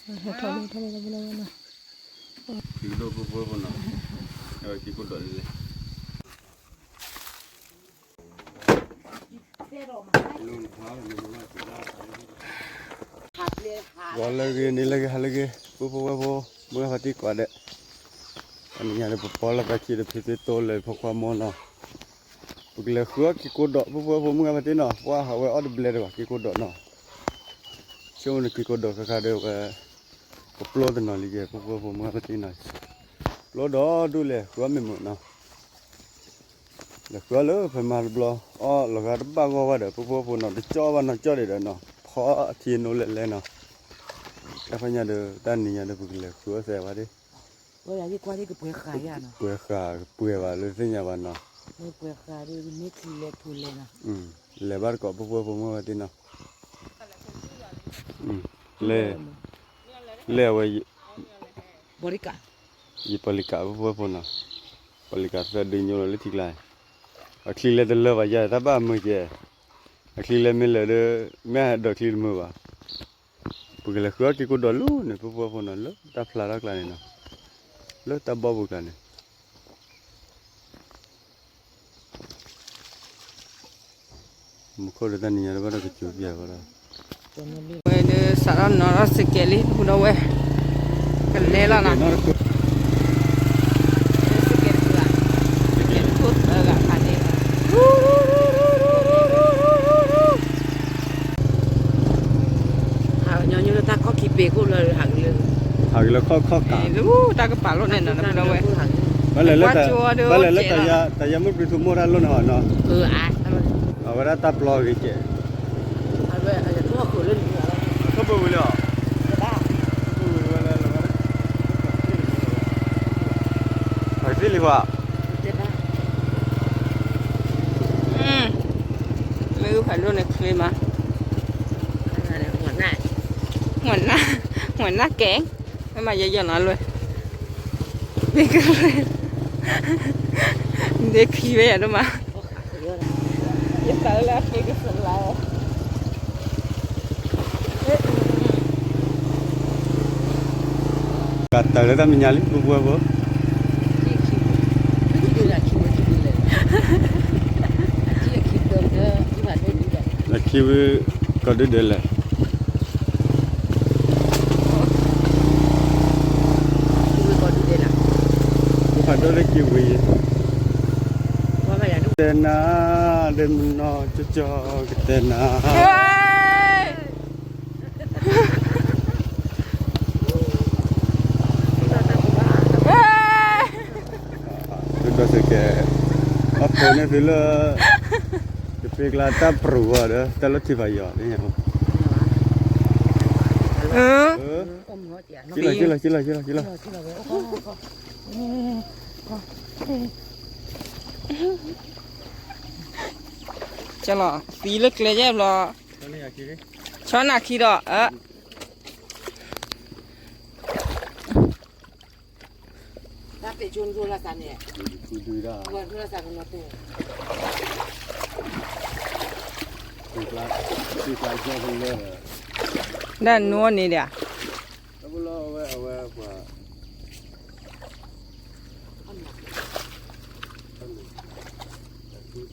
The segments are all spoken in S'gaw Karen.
ဟဲထီၣ်လၢထီၣ်လၢတဘျီဝဲနီၤ, က့ၤကဒိၣ်ဖိဖိဖိနီၤ, အဝဲက့ၤကိၢ်ဒိးလံလဲၣ်. ဂီၤလၢဂ့ၤ နံၤလၢဂ့ၤ ဟါလၢဂ့ၤ ပုၢ်ဖိဝဲၢ်ဖိ မုၢ်ဂၢ်ဖါတံၢ်ကိးဂၤဒဲး, တနံၤညါဒီး ပပီလီၤသးခံဒီး ဖံသ့ၣ်တိလၢ ဖိခွါမိၢ်နီၤ, ပကလဲၤဃုအီၣ်က့ၤကိၢ်ဒိး ပုၢ်ဖိဝဲၢ်ဖိ မုၢ်ဂၢ်ဖါတံၢ်နီၤ, ပှၤဟးဝဲအီၣ်တဘျဲဒံးဘၣ် က့ၤကိၢ်ဒိးနီၤ, ဆိကမိၣ်နက့ၤကိၢ်ဒိးဃၣ်ဃၣ်ဒီးဝဲ ကပျိသနီၤလံကဲ ပုၢ်ဖိဝဲၢ်ဖိ မုၢ်ဂၢ်ဖါတံၢ်နီၤ, ပျိဒီဒူၣ်လဲၣ် ဃုအီၣ်မ့ၢ်မုာ်နီၤ လဲၤဃုအီၣ်လၢဖဲမၤတဘျီ အီၣ်လီၤဂာ်တဘၣ်ဂီၢ်ဝဲဒီး ပုၢ်ဖိဝဲၢ်ဖိနီၤ တကၠီဘၣ်နီၤ ကၠီဒံးဒီးနီၤ ဖီအထံအနိလဲၣ်လဲၣ်နီၤ, တၢ်ဖဲညါဒီး တၢ်နံၤညါဒီး ပကလဲၤဃုအီၣ်သဲဝဲဒၣ်, ပှဲၤဃာ်ကပှဲၤဘၣ်လၢသ့ၣ်ညါဘၣ်နီၤ, လဲၤဘၣ်တကိး ပုၢ်ဖိဝဲၢ်ဖိ မုၢ်ဂၢ်ဖါတံၢ်နီၤ, လဲၤ လဲၤအဝဲ ယပီၤလံၤကး ပုၢ်ဖိဝဲၢ်ဖိနီၤ, ပီၤလံၤကးသၢဒုညိလီၤလၢထံကျါ, အချံလဲၤတလၢာ်ဘၣ်ယၤ တၢ်ဘၣ်မုာ်ကဲ, အချံလဲၤမ့ၢ်လၢာ်ဒီး မ့ၢ်ဟဲဒိးချံတမုာ်ဘၣ်, ပကလဲၤဃုအီၣ်က့ၤကိၢ်ဒိးလၢန့ၣ် ပုၢ်ဖိဝဲၢ်ဖိနီၤ လၢတၢ်ဖျါထီၣ်ကျါန့ၣ်နီၤ, လၢတၢ်ဘီၣ်ပူၤကျါန့ၣ် မူခိၣ်ဒီးတၢ်နံၤညါတဘၣ်ဒီးကစူၤပျဲၢ်ဝဲဒၣ်, ဝဲဒုးစးထီၣ်နီၤထီၣ်စကဲးလံ ပူၤဒီးဝဲ ကလဲၤလီၤနီၤ, ဟးကညီလၢတၢ်ခီၣ်ခံပ့ၤခိၣ်လၢဟးက့ၤလၢ, ဟးက့ၤလၢခီၣ်ခီၣ်ကး, လၢတၢ်ကပၤလိၣ်န့ၣ်နီၤ ဒီပုၢ်ဒီဝဲၢ်, ဘၣ်လဲၤလၢတၢ်ယၤမုၢ်ပြံထူမိၢ်တၢ်လိၣ်န့ၣ်ဟီနီၤ, အဝဲဒၣ်တၢ်ပျီဂ့ၤကဲး, ထီၣ်ပဝံၤလံ, ထီၣ်ပဝံၤလံ, ဟးကသံၣ်လံခွါ မ့ၢ်ဖးဒိၣ်န့ၣ်ချ့မး, မွနၢ်ကဲ, မ့ၢ်မးယဲယီၤနီၤလွဲၢ်, မ့ၢ်ကလွဲၢ်, ဒ့ခံဝဲယၤဒိၣ်မး, ယသးလၢအဃ့ကစလါ, ကတၢၢ်လၢတၢ်မဲာ်ညါလံ ပုၢ်ဖိဝဲၢ်ဖိ, လၢခံဝံၤ ကီၢ်ဒုဒဲးလဲၣ်, ကတဲနၤ, ဒဲမနီၤကၠီကၠီ ကတဲနၤ ဒိၣ်စ့ၢ်ကီး, အဖိန့ၣ်သုလၢ တပ့ၤကျါတၢ်ပြူၤအီၤဒီး တၢ်လၢထံဖးယီၤန့ၣ်, ကလီၤ ကလီၤ ကလီၤ ကလီၤ ကလီၤ, ကလီၤ သံလၢကျဲယဲၢ်ဘျီ, ဆီနၢ်ခံဒီး, ဒၣ်နူန့ၣ်ဒီး,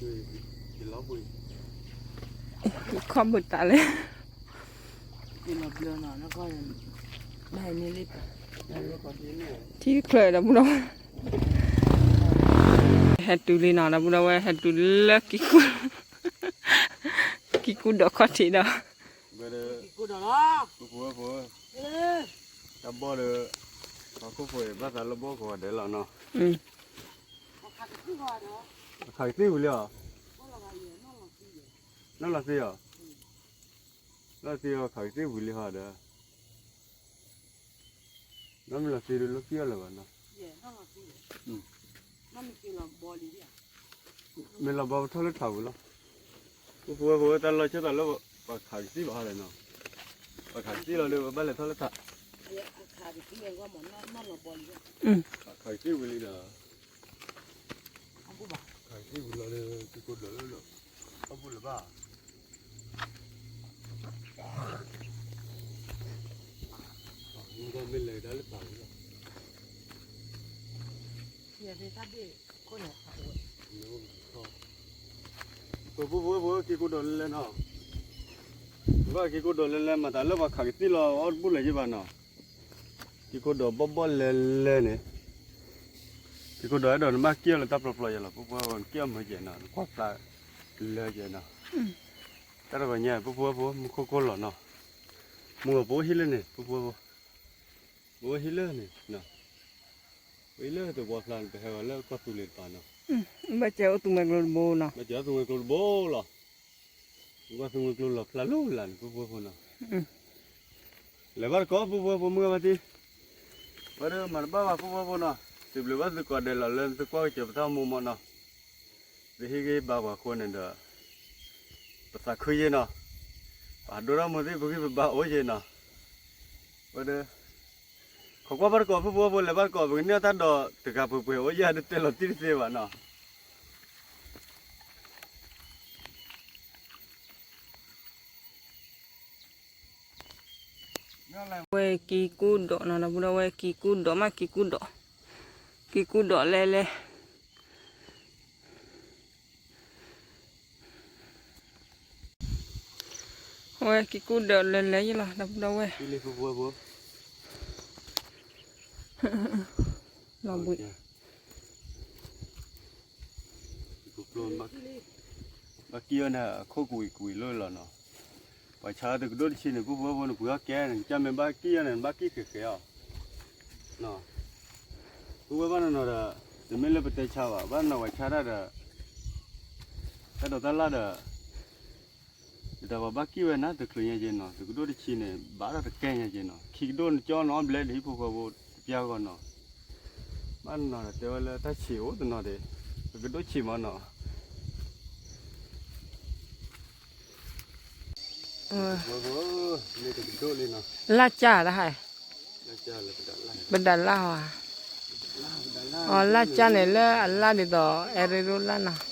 ခီၣ်ဘုတးလဲၣ်, ထံချၢဒီပုၢ်ဒီဝဲၢ်, ဟဲတုၤလံနီၤ ဒီပုၢ်ဒီဝဲၢ် ဟဲတုၤလၢ က့ၤကူၣ်ဒီးခီၣ်ထံးဒီး, တၢ်ဘီၣ်ဒီး ပှၤခိၣ်ဖိအံၤ ဘၣ်သးလၢဘီၣ်ကိးဂၤဒဲးလီၤနီၤ, ခးကသံၣ်ဝံၤလံဧါ, နီၢ်လီၤသံဧါ, နီၢ်လီၤသံအီၤ ခးကသံၣ်ဝံၤလံဟီဒီး နီၢ်မ့ၢ်လီၤသံဒီး လီၢ်ခံအီၤလၢၤဘၣ်နီၤ, မ့ၢ်လီၤဘီပထီၣ်လၢထးပူၤလီၤ, ပဖိဝဲၢ်ဖိဝဲတၢ်လီၢ်ဆၢထၢၣ်လၢ ပှၤခးကသံၣ်ဘၣ်ဟီလဲၣ်နီၤ, ပှၤခးကသံၣ်လီၤဒီး ပဘၣ်လဲၤထီၣ်လၢထး, ခးကသံၣ်ဝံၤလံဒီး ခးကသံၣ်ဝံၤလီၤဒီး က့ၤကိးဒိးလၢ အဘူၣ်လၢၤဘၣ်, မ့ၢ်လဲၤဒၣ်လၢပာ်ဝဲလီၤ. ပဖိဖိဖိ က့ၤကိးဒီးလဲၤလဲၤနီၤ, ဘၣ်က့ၤကိးဒီးလဲၤလဲၤ မၤသးလၢပှၤခးကသံၣ်လီၤ အီၣ်တဘူၣ်လၢၤယ့ၢ်ဘၣ်နီၤ, က့ၤကိးဒီးဘီၣ်ဘီၣ်လဲၤလဲၤန့ၣ်, က့ၤကိးဒီးအဲၣ်ဒိးနဘၣ်က့ၣ်အီၤလၢတၢ်ပျီပျီယဲလီၤ ပဖိဖိ နက့ၣ်အီၤမၢကဲနီၤ နကွၢ်ဖျါလၢကဲနီၤ, တၢ်တဂီၤညါ ပဖိဖိ မူခိၣ်ကိၢ်လီၤနီၤ, မူပအိၣ်ဟံၣ်လၢန့ၣ် ပဖိဖိ ပအိၣ်ဟံၣ်လၢန့ၣ်, ပအိၣ်ဟံၣ်လၢသဝီဖျါန့ၣ် ပဟဲဂီၤလၢကီၢ်သူလ့ၤတပၤနီၤ, ဘၣ်စဲးအိၣ်သူမှဲကျိတဘိနီၤ, ဘၣ်စဲးအိၣ်သူမှဲကျိတဘိလီၤ, ကွၢ်သူမှဲကျိလီၤဖျါလီၤလၢန့ၣ် ပဖိဖိနီၤ, လဲၤဘၣ်တကိး ပဖိဖိ မုၢ်ဂၤဘၣ်တံၢ်, ဝဲဒၣ်မၤတဘၣ်ဘၣ် ပဖိဖိနီၤ, စံးဘျုးဘၣ်သုကိးဂၤဒဲးလီၤလၢသုကွၢ်ကစၢၤပတၢ်မူမီၢ်နီၤ, သုဟ့ၣ်ဂံၢ်ဘါပှၤအဃိန့ၣ်ဒီး ပသးခုယဲနီၤ, ပှၤဒိၣ်ထီၣ်မူသ့ၣ် ပဂံၢ်ပဘါအိၣ်ယဲနီၤ, ဝဲဒၣ် ခိးကွၢ်ဘၣ်တကိး ပဖိဖိ လဲၤဘၣ်တကိး ပကန့ၢ်အီၣ်တၢ်ဒိးတဂၤပှဲၤပှဲၤ အိၣ်ယဲဒၣ်တဲလီၤတံၢ်တသ့ဘၣ်နီၤ. ဝဲက့ၤကူၣ်ဒိးနီၤ ဒီပုၢ်ဒီဝဲၢ် က့ၤကူၣ်ဒိးမး က့ၤကူၣ်ဒိး, က့ၤကူၣ်ဒိးလဲၤလဲၤ ဝဲက့ၤကူၣ်ဒိးလဲၤလဲၤယဲလီၤ ဒီပုၢ်ဒီဝဲၢ်, လီၤဘှံး ဘၣ်ကံၣ်အီၤန့ၣ် အခိၣ်ကွံာ်ကွံာ်လီၤလီၤနီၤ, ပှၤဆါတကဒိၣ်တဆံန့ၣ် ပဖိဖိန့ၣ် ပှ့ၤအီၣ်ကဲန့ၣ် ကစၢ်မ့ၢ်ဘၣ်ကံၣ်အီၤန့ၣ် ဘၣ်ကံၣ်ဃဲးဃဲးအီၤ, ပဖိဘၣ်နီၤနီၤဒီး တမ့ၢ်လၢပတဲဆါဘၣ် ဘၣ်နီၤပှၤဆါတၢ်ဒီး တၢ်ဒိးတၢ်လၢ်ဒီး ဒ်သိးပှၤဘၣ်ကံၣ်ဝဲနၤတချုးညါက့နီၤ တကဒိၣ်တဆံန့ၣ် ဘၣ်ဒီးတကဲညါက့နီၤ ခံကဒိၣ်နကၠီနီၤ ဘျဲဒ်ဟံၣ်ဖိဃီဖိတပျၢ်ဂီၢ်နီၤ, ဘၣ်နီၤဒီးတဲဝဲလၢတၢ်ဆံးအိၣ်တနီၤဒံး ပကဒိၣ်ဆံးမးနီၤ, လၢ်ကၢ်တဟါ ပဒးလၢ်ဟီဧါ, အီလၢ်ကၢ်န့ၣ်လၢအလၢ်ဒ်သိး အဲရ့ဒိၣ်လၢ်နီၤ,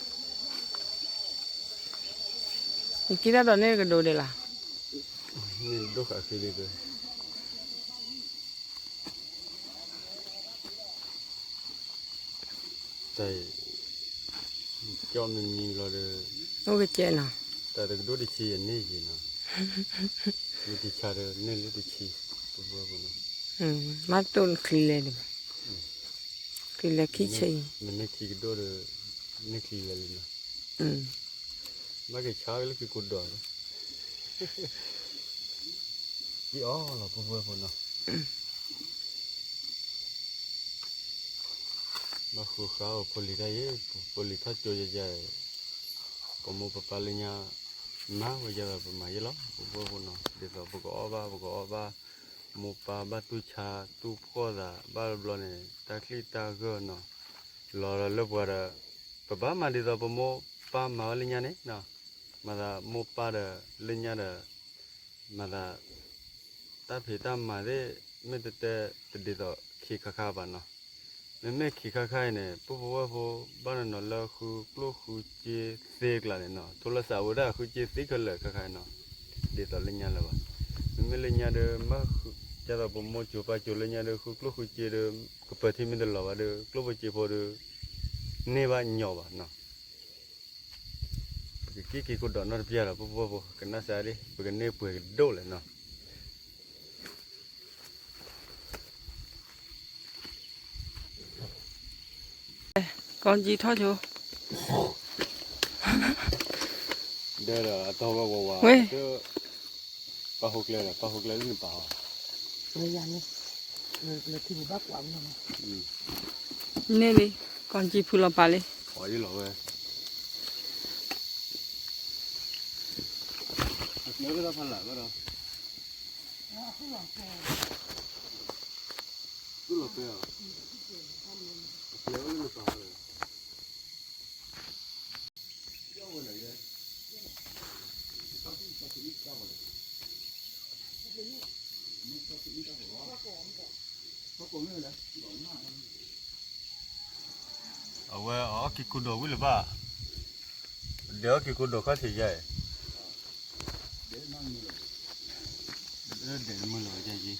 နကံၣ်တၢ်ဒိးန့ၢ်ကဒိးဒံးလီၤ, န့ၣ်ဒိၣ်ဃာ်ဃ့လံ တၢ်အံၤ ကၠီမံၤမံၤလီၤဒီး အိၣ်ကစဲးနီၤ, တၢ်တကဒိၣ်တဆံယန့ၢ်ယ့နီၤ, မ့ၢ်တဆါဒီးန့ၢ်လၢတဆံ, ပဖိဖိနီၤ, မ့ၢ်တိၢ်နချံလဲၣ်ဒံးဘၣ်, ချံလဲၣ်ခံဆံ, မ့ၢ်န့ၢ်ခံကဒိၣ်ဒီး န့ၢ်ချံယဲလံနီၤ, ဘၣ်က့ၤဆါလၢခံကိးဒိး ကံၣ်အီၤလီၤ ပဖိဖိနီၤ, ဘၣ်ဃုာ်ဃါအီၤဖိလံၤတၢ်အံၤ, ဖိလံၤထီၣ်ကၠိယဲယဲ, ပမိၢ်ပပၢ်လၢညါ မၤဝဲယဲဒီးပမၤယဲလီၤ ပဖိဖိနီၤ, ဒ်သိးပကအီၣ်ဘၣ် ပကအီၣ်ဘၣ်, မိၢ်ပၢ်ဘၣ်တူၢ်ဆါ တူၢ်ဖှီၣ်သး ဘၣ်တဘျီန့ၣ် တၢ်ချံၣ်တၢ်ဂၢၢ်နီၤ, လီၤဒီးလၢပှၤဒီး ပဘၣ်မၤဒ်သိးပမိၢ်ပၢ်မၤဝဲလၢညါန့ၣ်နီၤ, မၤသးမိၢ်ပၢ်ဒီးလၢညါဒီး မၤသး တၢ်ဖံးတၢ်မၤသ့ၣ် မ့ၢ်တတဲတဒ်သိးခံခါခါဘၣ်နီၤ, မ့မ့ၢ်ခံခါခါအံၤန့ၣ် ပဖိဝဲၢ်ဖိ ဘၣ်နီၤနီၤလၢဃုကျိၣ်ဃုစ့သ့ကျါန့ၣ်နီၤ, ထိလၢစးဝဲဒၣ် ဃုစ့သ့ခဲလၢာ်ခါခါနီၤ, ဒ်သိးလၢညါလၢၤဘၣ်, မ့မ့ၢ်လၢညါဒီး မ့ၢ်ဒ်သိးပမိၢ်စိၤပၢ်စိၤလၢညါဒီး ဃုကျိၣ်ဃုစ့ဒီး ကပၢၤထံမ့ၢ်တလီၤဘၣ်ဒီး ကျိၣ်ဖိစ့ဖိဒီး န့ၢ်ဘၣ်ညီဘၣ်နီၤ ပကက့ၤက့ၤကိးဒိးနီတပျၢ်ဒီး ပဖိဝဲၢ်ဖိ ကနၣ်စၢ်ဒၣ် ပကန့ၢ်ပှဲၤကဒိၣ်လဲၣ်နီၤ. ကီၢ်ကၠံထီၣ်ဆိ ဒီးအတီဝဲဝဲဝဲ ဝဲ ပာ်ဟိကျဲဒီး ပာ်ဟိကျဲလၢနပာ်ဟီ န့ၣ်လံ ကီၢ်ကၠံဖုလီၤပာ်လံ အီၤယလီၤဝဲ အကျဲဝဲဒၣ်ဖးလၢ်ဝဲဒီး သူၣ်လီၤပဲအီၤ အကျဲဝဲလၢနပာ်ဟီ အဝဲအီၣ်က့ၤကိဒိၣ်ဝံၤလၢၤဘၣ်, ဒဲးအီၣ်က့ၤကိဒိၣ်ခီၣ်ထံးယါအံၤ, ဒဲးမုၢ်လီၤဝဲယါယံၤ,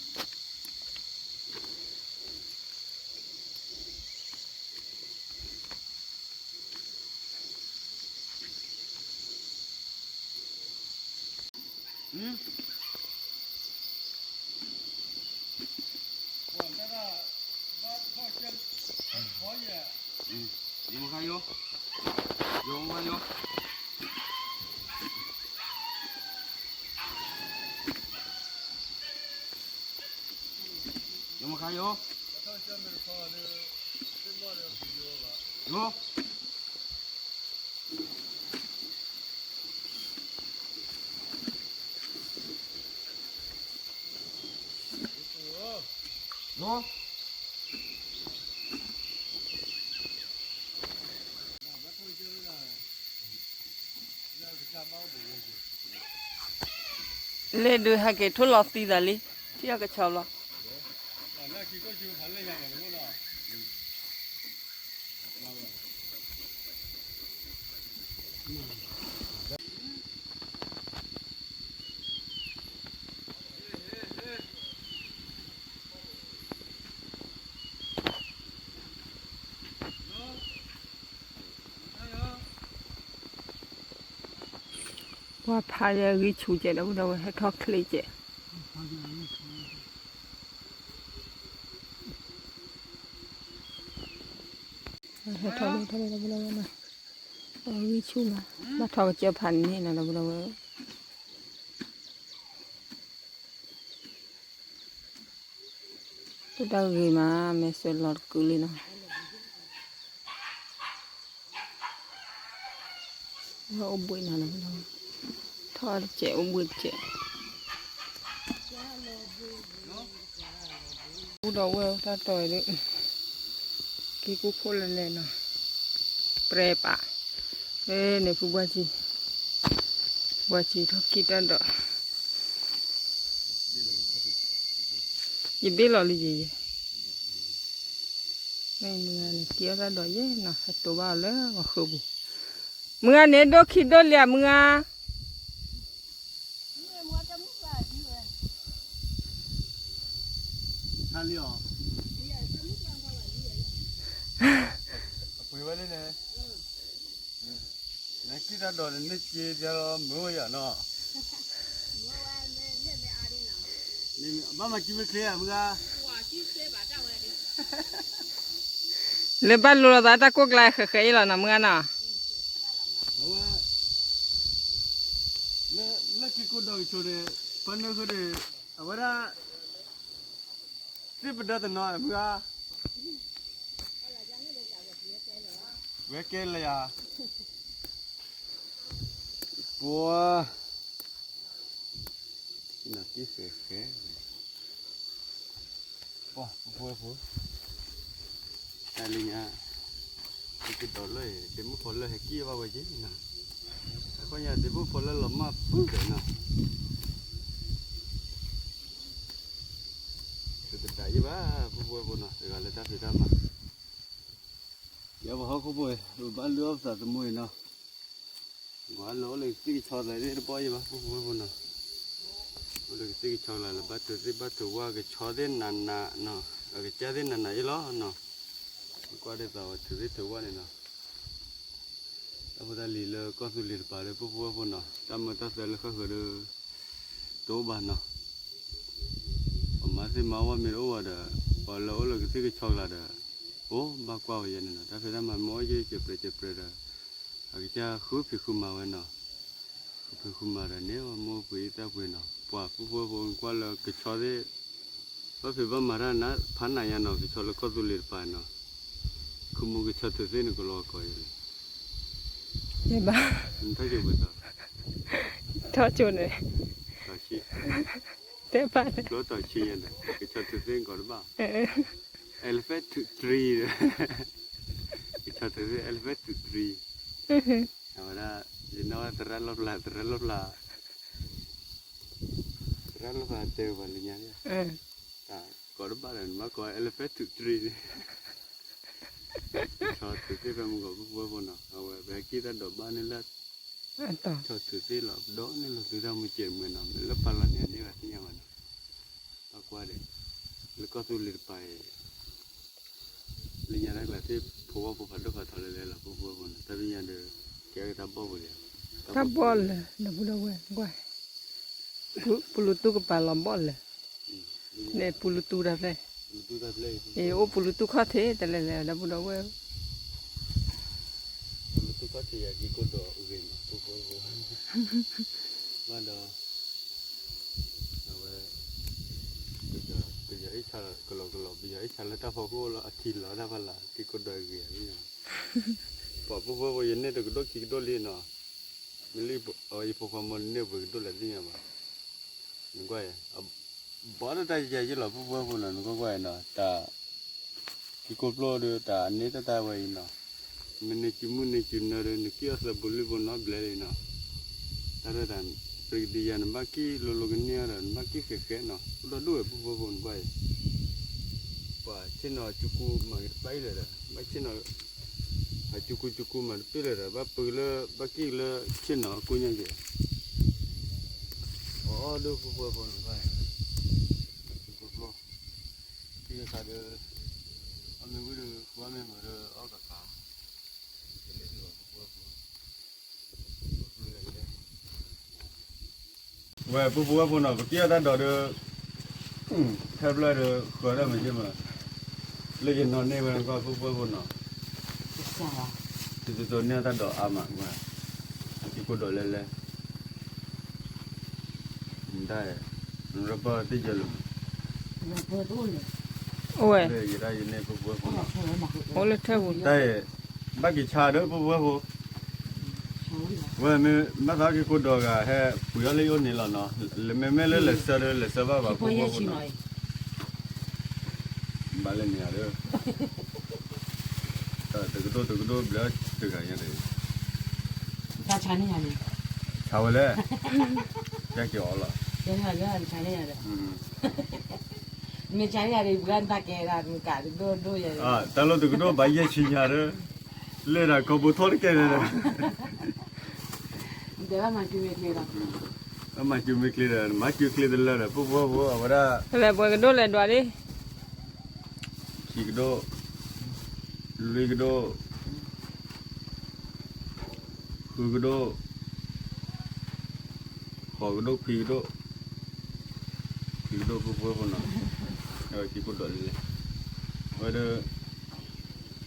ယမခါယိ, ယမခါယိ, ယမခါယိ, ယိ. လဲၤဒုးဟဲက့ၤထိၣ်လီၤသံသးလံ, ထံၣ်အကဆီဘျီ. ပှၤဖးယဲဂံၢ်ဆူၣ်ကဲး ဒီပုၢ်ဒီဝဲၢ် ဟဲထီၣ်ချ့ကဲး, ဟဲထီၣ်လၢထီၣ်လၢ ဒီပုၢ်ဒီဝဲၢ်နီၤ, အဂံၢ်ဆူၣ်လီၤ, ဘၣ်ထီၣ်ကစၢၢ်ဖးန့ၣ်နီၤ ဒီပုၢ်ဒီဝဲၢ်. တၢ်ဂ့ၤမး မဲာ်ဆှဲလီၤတကုာ်လံနီၤ, အိၣ်ဘှံးနီၤ, ထီၣ်တစဲးအိၣ်ဘှံးတစဲး. ပုၢ်ဒီဝဲၢ်တၢ်တီၤအံၤဒ် က့ၤကူခိၣ်လဲၤလဲၤနီၤ, ပြဲပာ်, န့ၣ်ဖုဘှါစံ, ဘှါစံထီၣ်က့ၤတၢ်ဒီး ယဘ့ၣ်လီၤလံယဲယဲ, မ့ၢ်မုၢ်ဂၤန့ၣ် က့ၤအီၣ်တၢ်ဒီးယဲနီၤ ဟဲတိၤဘၣ်အီၤလၢဂီၤဃၢပူၤ, မုၢ်ဂၤန့ၣ် ဒိၣ်ခံဒိၣ်လံဧါ မုၢ်ဂၤ. အပှ့ၤဝဲလံန့ၣ်, နက့ၤတၢ်ဒီးန့ၣ် က့ၤဒီးမုၢ်ဝဲယၤနီၤ, ဘၣ်မၤကံမ့ၢ်ချ့ဧါ မုၢ်ဂၤ. လၢဘၣ်လိၤလိာ်သးတၢ်ကိၢ်ကျါဃဲးဃဲးအံၤလီၤနီၤ မုၢ်ဂၤနီၤ, အဝဲ လၢက့ၤကိးဒီးကဆိးဒီး ပှၤနၢဃုာ်ဒီး အဝဲဒၣ် သ့ၣ်ပဒၢတနီၤ မုၢ်ဂၤ, ဝဲကဲလၢယၤ, ပှၤ နတံၢ်ဃဲးဃဲး, ပှၤပှဲၤဖိ, တၢ်လၢညါ, ယကဒီးလၢ ဒ့မုၣ်ဖိလၢဟဲကံၣ်ဘၣ်ဝဲက့ၤနီၤ, အခီညါဒ့မုၣ်ဖိလၢလီၤမၢ်ပုၢ်ဒီးနီၤ, သုတဒၣ်ယဘၣ် ပှၤပှဲၤဖိနီၤ တဂၤလၢတၢ်ဖံးတၢ်မၤ ယပှၤဟီၣ်ခိၣ်ဖိ ပဘၣ်လုၢ်အီၣ်ပသးသမူအံၤနီၤ, ကွၢ်လၢအိၣ်လၢကသံၣ်ကဆီသးဒ်တဘီယဘၣ် ပှၤပှဲၤဖိနီၤ, အိၣ်လၢကသံၣ်ကဆီကျါလၢ ဘၣ်ထုးသ့ၣ်ဘၣ်ထုးဝၣ် ကဆီသ့ၣ်နးနးနီၤ, အကစၢ်သ့ၣ်နးနးအံၤလီၤနီၤ, ပကွၢ်ဒ်သိးဝဲထုးသ့ၣ်ထုးဝၣ်န့ၣ်နီၤ, တၢ်ဖိတၢ်လံၤလၢကီၢ်သူလ့ၤတပၤဒီး ပှၤပှဲၤဖိနီၤ တၢ်မၢတၢ်သၢလၢဃၣ်ဃၢၤဒီး တအိၣ်ဘၣ်နီၤ, ပှၤမၤသ့ၣ်မၤဝၣ်မ့ၢ်တအိၣ်ဘၣ်ဒီး ပှၤလၢအိၣ်လၢကသံၣ်ကဆီကျါဒီး အိၣ်ဘၣ်ကွၢ်ဝဲယဲန့ၣ်နီၤ, တၢ်ဖံးတၢ်မၤမ့ၢ်အိၣ်ယဲ စဲးပြဲးစဲးပြဲးဒီး အကစၢ်ဃုဖံးဃုမၤဝဲနီၤ, ဃုဖံးဃုမၤဒီးန့ၣ် အမိၢ်ပှ့ၤအံသၣ်ပှ့ၤနီၤ, ပှၤပှဲၤဖိ ကွၢ်လၢကဆီသ့ၣ် ဘၣ်ဖံးဘၣ်မၤတၢ်နးဖးနးညါနီၤ, ကဆီလၢကီၢ်သူလ့ၤတပၤနီၤ, ခူမူကဆီထုးသ့ၣ်န့ၣ် ကလီၤကီးယဲန့ၣ် ယဘၣ် ထီၣ်ကၠိပှဲၤသီ ထီၣ်ကၠိန့ၣ် ထီၣ်ဆံ တဲဘၣ် ကျိထီၣ်ဆံညါဒီး ကဆီထုးသ့ၣ်ကီးတဘၣ် elephant to tree ဒီး ကဆီထုးသ့ၣ် elephant to tree အဝဲဒၣ် ယနီၢ်သရၣ်လီၣ်ဖျါ သရၣ်လီၣ်ဖျါ သရၣ်လီၣ်ဖျါတဲပှၤလၢညါ တၢ်ကီးတဘၣ်ဒီး နဘၣ်ကီး elephant to tree န့ၣ် ကဆီထုးသ့ၣ်ဖဲမုၢ်ဂီၤ ပှၤပှဲၤဖိနီၤ အဝဲပဟဲက့ၤတၢ်ဒိးဘၣ်န့ၣ်လၢ ကဆီထုးသ့ၣ်လီၤ ဒီးန့ၣ်လီၤ သုတၢ်မုၢ်စဲးမုၢ်နီၤ မ့ၢ်လၢပာ်လီၤန့ၣ် အန့ၢ်ဘၣ်သ့ၣ်ညါဘၣ်နီၤ ဘၣ်ကွၢ်ဒီး လၢကီၢ်သူလ့ၤတပၤအံၤ လၢညါတၢ်ကျါသ့ၣ် ဖိဝၢ်ဖိဖးဒိၣ်ဖးထီလၢလဲၤလီၤ ပှၤပှဲၤဖိနီၤ တၢ်ပညါဒီး ကဲက့ၤတၢ်ဘီၣ်ပူၤလံ တၢ်ဘီၣ်လၢ ဒီပုၢ်ဒီဝဲၢ် ကွၢ် ပူလူတူၢ်ကပၤလီၤဘီၣ်လၢာ်, န့ၣ်ပူလူတူၢ်တၢ်ဖျၢၣ်, အိၣ်ပူလူတူၢ်ခီၣ်ထံးတလဲၤလဲၤ ဒီပုၢ်ဒီဝဲၢ်, ပူလူတူၢ်ခီၣ်ထံးယၤက့ၤကိၢ်ဒီးအဂ့ၤမး ဖိဖိဖိ, ဘၣ်ဒီး အဝဲ ပယီၤအ့ၣ်ဆါကလီကလီ ပယီၤအ့ၣ်ဆါလၢတၢ်ဖီခိၣ်လီၤ အထံလီၤတၢ်ဖီလာ် က့ၤကိၢ်ဒီးအဂ့ၤဧါ ပှၤဖိဖိဖိ ယန့ၢ်တကဒိၣ်ခံကဒိၣ်လံနီၤ, မ့ၢ်လၢယဖိခွါမီန့ၢ်ပှဲၤကဒိၣ်လဲၣ်သ့ၣ်ညါဘၣ်, နကွၢ်ယၤ ဘီတၢ်တၢ်ယဲယဲလီၤ ဖိဖိဖိနီၤ နကွၢ်ကွၢ်နီၤ တၢ် က့ၤကိၢ်ဖျိဒီး တၢ်အန့ၢ်တၢ်တၢ်ဝဲအံၤနီၤ, မ့ၢ်နကၠူမုၢ်နကၠူနၢဒီး နကံၣ်အီၤသၢဘိလံၣ်ဘိနီတဘျီလံနီၤ, တၢ်ရဲၣ်တၢ် ပကဒံယၤ နဘၣ်ကံၣ်လိၤလိၤကန့ၢ်အီၤဒီး နဘၣ်ကံၣ်ဃဲးဃဲးနီၤ အိၣ်ဒီဒူၣ်ဝဲ ဖိဖိဖိ နကွၢ်အံၤ ပှၤဆ့ၣ်နီၤကၠူကူမၤက့ၤတပၢ်အံၤလၢာ်ဒီး ဘၣ်ဆ့ၣ်နီၤ အကၠူကူကၠူကူမၤတပ့ၢ်လၢာ်ဒီး ဘၣ်ပၢလၢ ဘၣ်ကံၣ်လၢဆ့ၣ်နီၤကိၣ်ညါက့ၤ အီၣ်ဒိၣ်ဖိဖိဖိန့ၣ်ဘၣ်, ကၠူကူဖျိ ကံၣ်ခါဒီး အီၣ်မ့ၢ်ဝံၤဒီး ဃုအီၣ်မ့ၢ်မုာ်ဒီး အီၣ်ကကါ ဝဲ ဖိဖိဝဲဖိနီၤ ပကံၣ်အီၣ်တၢ်ဒိးဒီး ထဲဖျၢၣ်ဒီး ဃၢၤတၢ်မၤက့ၤမး, လၢယနီၢ်န့ၢ်ဝဲကွၢ် ဖိဖိဝဲဖိနီၤ, တသိးန့ၢ်တၢ်ဒိးအါမးကွၢ်, ယကိၢ်ဒိးလဲၤလဲၤ တၢ် နရပၢၢ်သ့ၣ်ယဲလၢၤမး, အိၣ်ဝဲ ယတၢ်ယန့ၢ် ဖိဖိဝဲဖိနီၤ, အိၣ်လၢထၢၣ်ပူၤ တၢ် ဘၣ်က့ၤဆါဒီး ဖိဖိဝဲဖိ, ဝဲမ့ၢ်ဘၣ်သးက့ၤကိၢ်ဒိးဂၤ ဟဲပှ့ၤအီၣ်လၢယအိၣ်န့ၣ်လီၤနီၤ, မ့မ့ၢ်လၢလဲၤဆၢဒီး လဲၤဆၢဘၣ်ဘၣ် ဖိဖိဝဲဖိနီၤ, ဘၣ်လဲၤန့ၣ်ဧါဒီး တကဒိၣ်တကဒိၣ်ဘျၢတဂၤညါဒီး ဆါဝဲလဲၣ်, ယက့ၤအီၣ်လီၤ, မ့ၢ်ဆါန့ၢ်ယၤဒီး ပှၤတၢ်ကဲဒၣ်မကးတဒိၣ်ဒိၣ်ယၤ, တၢ်လီၢ်တကဒိၣ်ဘၣ်ယဲၢ်ဆံညါဒီး လဲၤဒၣ်ကီၢ်ပူၤထီၣ်တကဲန့ၣ်ဒီး တဲဘၣ်မၤစၢၤမ့ၢ်ကျဲဒီး မၤစၢၤမ့ၢ်ကျဲဒီး မၤစၢၤကျဲတလၢဒီး ဖိဖိဝဲဖိ အဝဲဒၣ် လဲၤပှဲၤကဒိၣ်လဲၤဒွးဒံး ခံကဒိၣ်, လွံၢ်ကဒိၣ်, ဃုကဒိၣ်, ဃိးကဒိၣ်ခွံကဒိၣ်, ခွံကဒိၣ် ဖိဖိဝဲဖိနီၤ, အဝဲက့ၤကိၢ်ဒိးလဲၤလဲၤ, အဝဲဒီး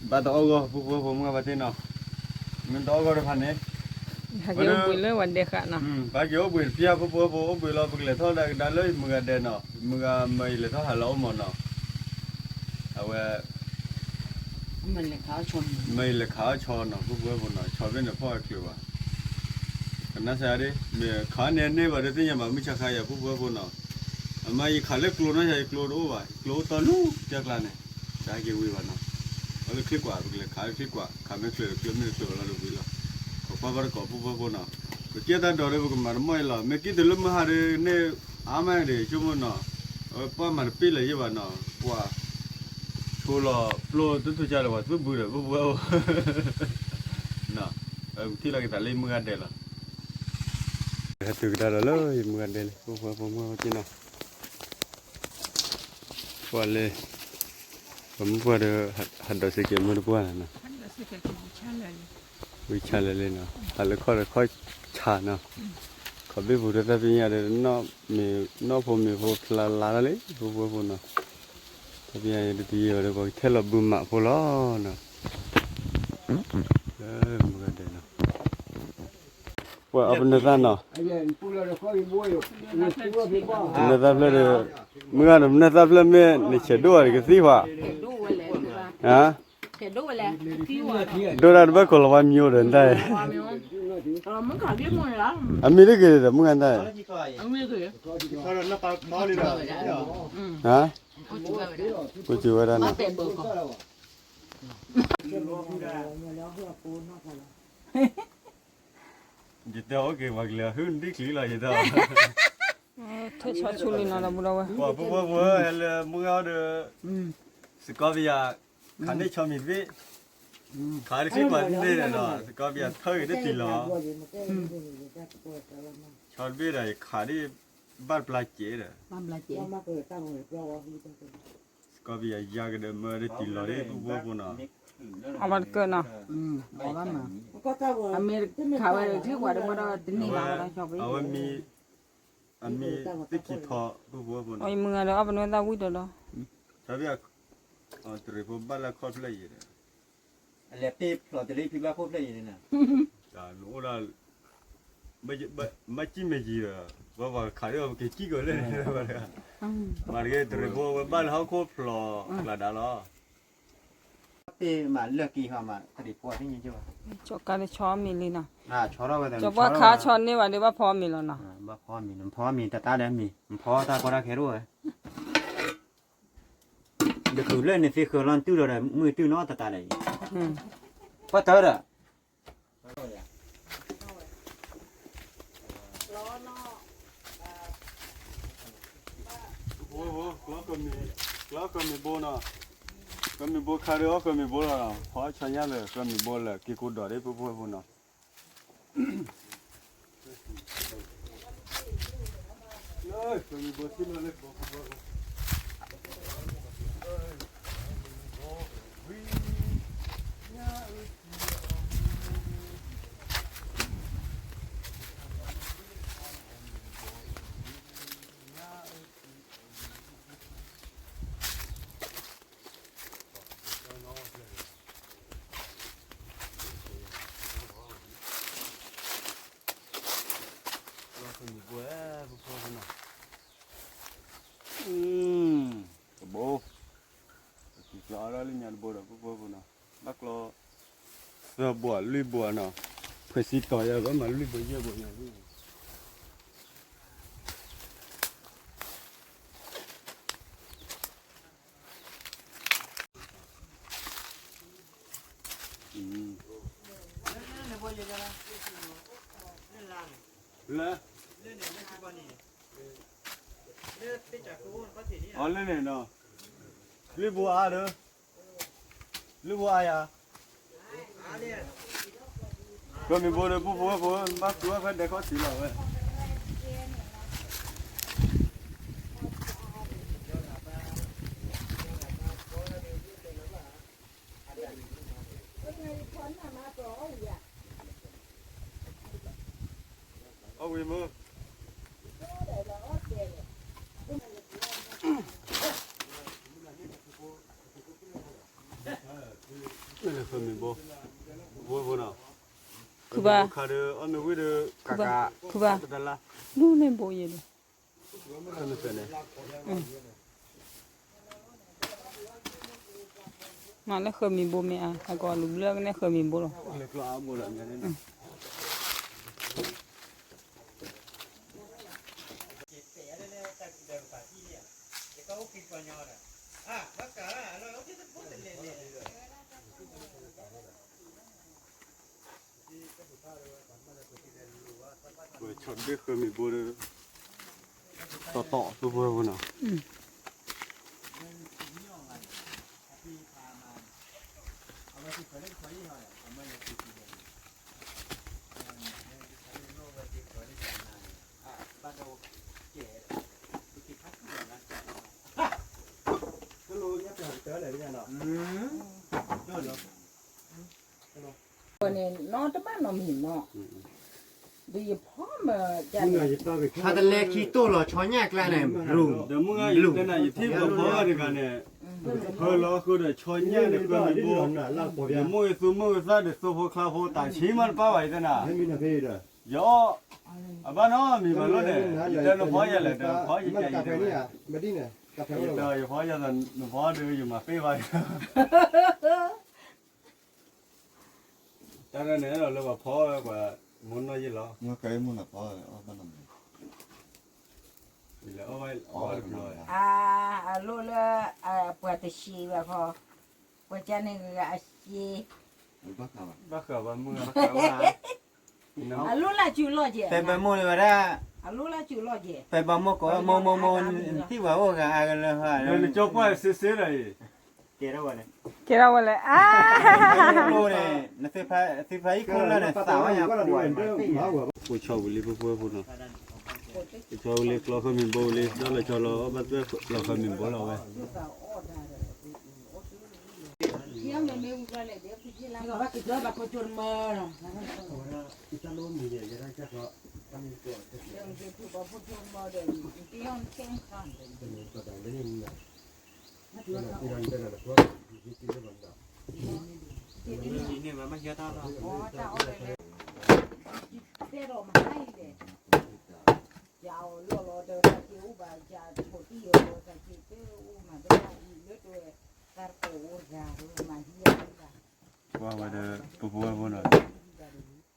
ဘၣ်တအီၣ်ဂီၢ် ဖိဖိဝဲဖိ မုၢ်ဂၤဘၣ်သ့ၣ်နီၤ, မ့ၢ်တအီၣ်ဂီၢ်တဖၣ်န့ၣ် ဟဲက့ၤအိၣ်ဘှံးလၢဝဲဒဲးဃာ်နီၤ, ပက့ၤအိၣ်ဘှံးတဖျၢၣ် ဖိဖိဝဲဖိ အိၣ်ဘှံးလီၤ ပကလဲၤထီၣ်ဒၣ်ကဒါလၢမုၢ်ဂၤဒဲးနီၤ, မုၢ်ဂၤမၤယလဲၤထီၣ်ဟးလီၤအိၣ်မးနီၤ, အဝဲ မၤယလဲၤခးအီၣ်ဆီနီၤ ဖိဖိဝဲဖိနီၤ, ဆီဘ့ၣ်န့ၣ်ဖီၣ်အချုးဘၣ်, ကနၣ်စၢ်ဒ် မ့ၢ်ခးန့ၢ်န့ၢ်ဘၣ်ဒီးသ့ၣ်ညါဘၣ် မုၢ်ဆါခါယၤ ဖိဖိဝဲဖိနီၤ, အမၤယခးလၢကျိနီၤ ယၤယကျိတအိၣ်ဘၣ် ယကျိအိၣ်တီနူကၢ်ကျါန့ၣ်, တဟဲက့ၤဝံၤဘၣ်နီၤ, အီၣ်လၢချ့ကွၢ် ပကလဲၤခးလၢချ့ကွၢ် ခးမ့ၢ်ချုးဒီးကျိမ့ၢ်တချုးဘၣ်လီၤတဝံၤလီၤ, ပကွၢ်ဘၣ်တကိး ဖိဖိဝဲဖိနီၤ, ပက့ၢ်တၢ်ဒိးဒီး ပကမၤတမီၢ်အံၤလီၤ, မ့ၢ်က့ၤတုၤလၢမုၢ်ဟါဒီးန့ၣ် အါမးဒီး ဆိကမိၣ်နီၤ, အဝဲပှၢ်မၤတပ့ၢ်လၢၤယဲၢ်ဘၣ်နီၤ, ပှၤ ဆိလီၤပျိတထူၣ်ကၢ်လၢပှၤသူၣ်ဘုဒီး ဖိဖိဝဲဖိ, ထံၣ်လီၤက့ၤသးလၢယမုၢ်ဂၤဒဲးလီၤ, ဟဲတုၤကဒါဒီးလၢယမုၢ်ဂၤဒဲးလံ ဖိဖိဝဲဖိမုၢ်ဂၤဘၣ်သ့ၣ်နီၤ, ပှၤလၢ ပှၤမုၢ်ပှၢ်ဒီး ဟးဒီးစ့ၢ်ကီးမုၢ်တပှၢ်နီၤ, ဝံဆါလၢလံနီၤ, ဟးလၢခီၣ်ဒီးခီၣ်ဆါနီၤ, ခီၣ်ဘ့ၣ်ပူၤဒီးတၢ်ပညါဒီး မ့ၢ်နီၢ်ဖိမ့ၢ်ဖိဖျါလါတၢ်လံ ဖိဖိဝဲဖိနီၤ, တၢ်ပညါအံၤတယံာ်ဘၣ်ဒီး ပှၤကထဲလီၤဘုမးဖိလီၤနီၤ, မုၢ်ဂၤဒဲးနီၤ, ပှၤအပနသၣ်နီၤ, ပနသၣ်ဖျၢၣ်ဒီး မုၢ်ဂၤဒီးပနသၣ်ဖျၢၣ်မ့ၢ်နဆဲးဒိၣ်အီၤဒီးကသံၣ်ပှၤ, ဟါ ဒိၣ်ဒၣ်တဘၣ်ကိးလီၤဝါမံၤအိၣ်ဒီးတၢ်, အမံၤတဂ့ၤဒီး မုၢ်ဂၤတၢ်, ဟါ, ကိးစၢ်ဝဲဒၣ်နီၤ, ယတဲအိၣ်က့ၤပှၤကလဲၤဟုၣ်ဒံၣ်ချံလီၤ ယတဲ, ထဲဆီဆူလံနီၤ ဒီပုၢ်ဒီဝဲၢ်, ပှၤဖိဖိဖိဟဲလၢမုၢ်ဂၤဒီး, စကီပယၤ ခးန့ၢ်ဆီမံၤတဘ့ၣ်, ခးတချံကွၢ်တဘ့ၣ်ဒီး စကီပယၤထၢက့ၤတတံၢ်လီၤ, ဆီတဘ့ၣ်ဒီး ယခးဒ်ဘၣ်ပျၢ်စဲးဒီး, စကီပယၤယါကဒီးမၢတတံၢ်လီၤဒ် ဖိဖိဖိနီၤ, အဝဲတကၢနီၤ, အမ့ၢ်ခးဝဲဒီး ထံၣ်ကွၢ်ဒီးမၢဒီးတန့ၢ်ဘၣ်ဒီး အဝဲမံၤ အမ့ၢ်သ့ၣ်ခံထီ ပဖိဝဲဖိနီၤ, ယမုၢ်ဂၤဒီးအီၣ်ပနွဲၣ်သၣ်ဝံၣ်ဒီးဒီး, တရံးဖိဘၣ်လၢခီၣ်ဖျၢၣ်ယံၤဒီး, အလဲၤပ့ၢ်ဖျိးတလၢဖံဘၣ်ခိၣ်ဖျၢၣ်ယံၤန့ၣ်, နအိၣ်ဒၣ် မ့ၢ်ကံၢ်မ့ၢ်ယံၤဒီး ပှၤပှၤခးဒီးပက့ၤကံၢ်ကီးလၢန့ၣ်တဂၤ, မၤတက့ၢ်တရံးဖိဝဲဘၣ်လၢဟီၣ်ခိၣ်ဖျိးကျါဒါလီၤ. ကၢ်တဆီမံၤလံနီၤ, ကၠီပှၢ်ခါဆီန့ၢ်ဘၣ်ဒီးဘၣ်ဖီမ့ၤလီၤနီၤ, ဘၣ်ဖီမ့ၤ နဖီမ့ၤတတၢ်ဒီးမ့ၤ နဖီတၢ်ကီတၢ်ခဲတအိၣ်ဝဲ, ဒ်ဃုာ်လၢန့ၣ်သ့ဃၢၤလီၤနတုၢ်ဒီး မုၢ်တုၢ်နီတတၢ်ဒီးအံၤ, ပှၤတၢၢ်ဒီး ကျီဃၢၤမ့ၤဘိနီၤ, ဃၢၤမ့ၤဘိခါဒီးအီၣ်ဃၢၤမ့ၤဘိလီၤ, ဖီဆီညါလၢဃၢၤမ့ၤဘိလၢက့ၤကိးဒီးဒ်ပဖိဝဲဖိနီၤ. တဘိ, ကၠီအါထီၣ်လၢညါတဘိဒီး ပဖိဖိနီၤ, ဘၣ်ကျီ သၢဘိလွံၢ်ဘိနီၤ, ဖဲစံတီၤယၤ ဘၣ်မၤလွံၢ်ဘိယဲၢ်ဘိယၤ လၢ အီၤလၢန့ၣ်နီၤ, လွံၢ်ဘိအါဒီး, လွံၢ်ဘိအါယၤ, ဃၢၤမ့ၤဘိဒီး ပဖိဝဲဖိ ဘၣ်သူဝဲဖဲဒဲးခီၣ်ထံးလီၤဝဲ. အီၣ်ဝံၤမ့ၢ် ဃၢၤမ့ၤဘိ, ဝဲဖိနီၤ, ခုဘၣ်, ခါဒီး အီၣ်မ့ၤဝံၤဒီး ခုဘၣ်, ခုဘၣ်, တလါ, လူန့ၢ်ဘိယဲၢ်ဒီး မၤလၢဃၢၤမ့ၤဘိမ့ၢ်အါ, အကိးလူၤဘျၢကနဲဃၢၤမ့ၤဘိလီၤ. ပှၤဆီၣ်တဘ့ၣ်ဃၢၤမ့ၤဘိဒီး တီတီ ပဖိဝဲဖိနီၤ. န့ၣ် နီတဘၣ်နီတမံၤနီၤ, ဒီးယဖီမၢ်, ဟးတလဲၤခံတိၢ်လီၤ ဆီညၣ်ကျါန့ၣ်, ဒီးမုၢ်ဂၤယတဲနၤ ယထံၣ်ပှၤဖီတဂၤန့ၣ်, ဖၢလီၤဃုာ်ဒီးဆီညၣ်ဒီးဃၢၤမ့ၤဘိ, ယမိၢ်ယသူမိၢ်ယသၣ်ဒီးသိဖိချါဖိ တၢ်ဆံးမးတပၢ်ဘၣ် ယတဲနၤ, ယအီၣ်, အဘၣ်နီတမံၤဘၣ်လီၤန့ၣ်, ယတဲနဖီယၤလဲၣ်, နဖီယကဲအံၤ, ယတဲယဖီယၤသး နဖီဒီး ယမၤပ့ၢ်ဘၣ် တၢ်ရဲၣ်န့ၣ် အဲၣ်ဒိးလၢပှၤဖီဝဲ ပှၤမိၢ်နီၢ်ယ့ၢ်လီၤ, အလိၣ်လၢ ပှၤတဆံးဘၣ်ခီ, ပှၤကန့ၣ်ဂၤအဆံး, ဘၣ်ဃးဘၣ်မုၢ်ဂၤဘၣ်ဃးဝဲ, အလိၣ်လၢစုလီၢ်ကဲ, ပဘၣ်မိၢ်လၢဝဲဒၣ်, အလိၣ်လၢစုလီၢ်ကဲ, ပဘၣ်မိၢ်ကိးမိၢ်မိၢ်မိၢ်, နထံၣ်ပှၤအိၣ်ဂၤအါကလၢဟါ, နကၠီပှၢ်စ့စ့ဒီးအံၤ ကဲထီၣ်ဝဲလဲၣ်, ကဲထီၣ်ဝဲလဲၣ်, အါ, သ့ၣ်ဖးယံၣ်ခိၣ်လၢ်န့ၣ် သးဝဲယၤပှၤ, ပဆီဝံၤလံ ပဖိဝဲဖိနီၤ, ပဆီဝံၤလံ ကျီဃၢၤမ့ၤဘိဝံၤလံ ဒီးလီၤဆီလီၤ ဘၣ်သွဲၣ်လီၤဃၢၤမ့ၤဘိလီၤဝဲ, တၢ်လီၤမ့ၢ်ဝံၤလီၤလဲၣ်, ဘၣ်က့ၤဘၣ်ခိၣ်ကၠိတမၢလီၤ, တၢ်လီၤမ့ၢ်ယဲၢ်ယဲၢ်တၢ်ကၢ်ခီ ကွၢ်ဝဲဒီး ပပဝဲဖိနီၤ,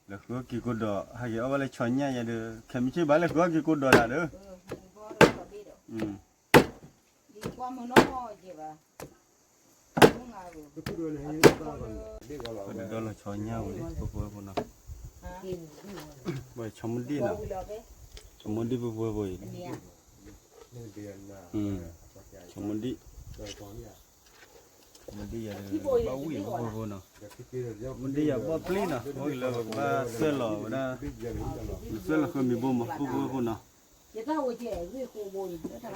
လၢဃုအီၣ်က့ၤကိးဒီး ဟဲက့ၤအီၣ်ဘၣ်လၢဆီညၣ်ယဲဒီး ခဲမုၢ်ဆ့ၣ်ဘၣ်လၢဃုအီၣ်က့ၤကိးဒီးဒၣ်ဒီး ပဒီလီၤဆီညၣ်ဝဲလံ ပပဝဲဖိနီၤ, ဝဲဆီမုၢ်ဒံၣ်နီၤ, ဆီမုၢ်ဒံၣ်ပပဝဲဖိအံၤ, ဆီမုၢ်ဒံၣ် မုၢ်ဒံၣ်ယၤဘၣ်ဝံၣ်ပပဝဲဖိနီၤ, မုၢ်ဒံၣ်ယၤဘီၣ်ပျံၤနီၤ, အိၣ်လၢပကဘၣ်သၢလီၤဝဲဒၣ်, သၢလီၤဃၢမံၤဘိမး ပပဝဲဖိနီၤ, ဝဲသၢလီၤဃၢမံၤဘိလံဒီး ပဒီဝဲ, ဃၢမံၤဘိလံ ဘၣ်ဖီၣ်သ့မး ဖီၣ်သ့ဝဲဒီး, ကကိၢ်ကွံာ်နီၤ, ဘၣ်နီ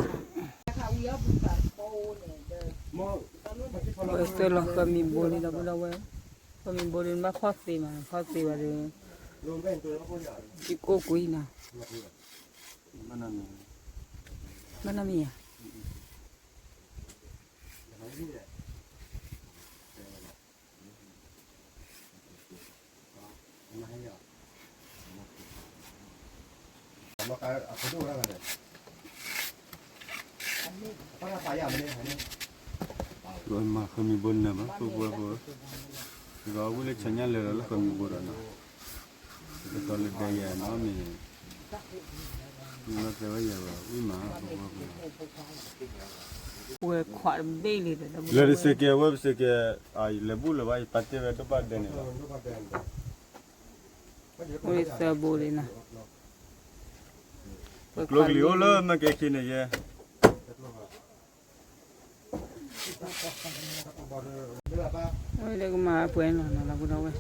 ၢ်မံၤဧါ မၤဃၢမံၤဘိနၢၤမး ပပဝဲဖိ, ယကဝံၣ်လၢဆီညၣ်လၢာ်ဒီးလၢဃၢမံၤဘိဒီးနီၤ, ကတီၤလၢဒဲယဲနီၤမ့ၢ်, မ့ၢ်ဘၣ်တဲဝဲယဲဘၣ် ဝံၣ်မး ပပဝဲဖိ, ဝဲခွးတဘ့ၣ်လံဒီး လၢတစဲးကဲဝဲပစဲးကဲ, လဲၤဘူၣ်လၢၤဘၣ် ယပာ်တ့ၢ်ဝဲဒိၣ်ဘၣ်ဒဲန့ၣ်လီၤ, အိၣ်လၢသၢဘိလံနီၤ, ကျိကလံၤအိၣ်လၢမ့ၢ်ကဲခံန့ၣ်ယဲ ဝဲလၢကမၤပှဲၤနီၤနီၤလီၤပဒီဝဲ,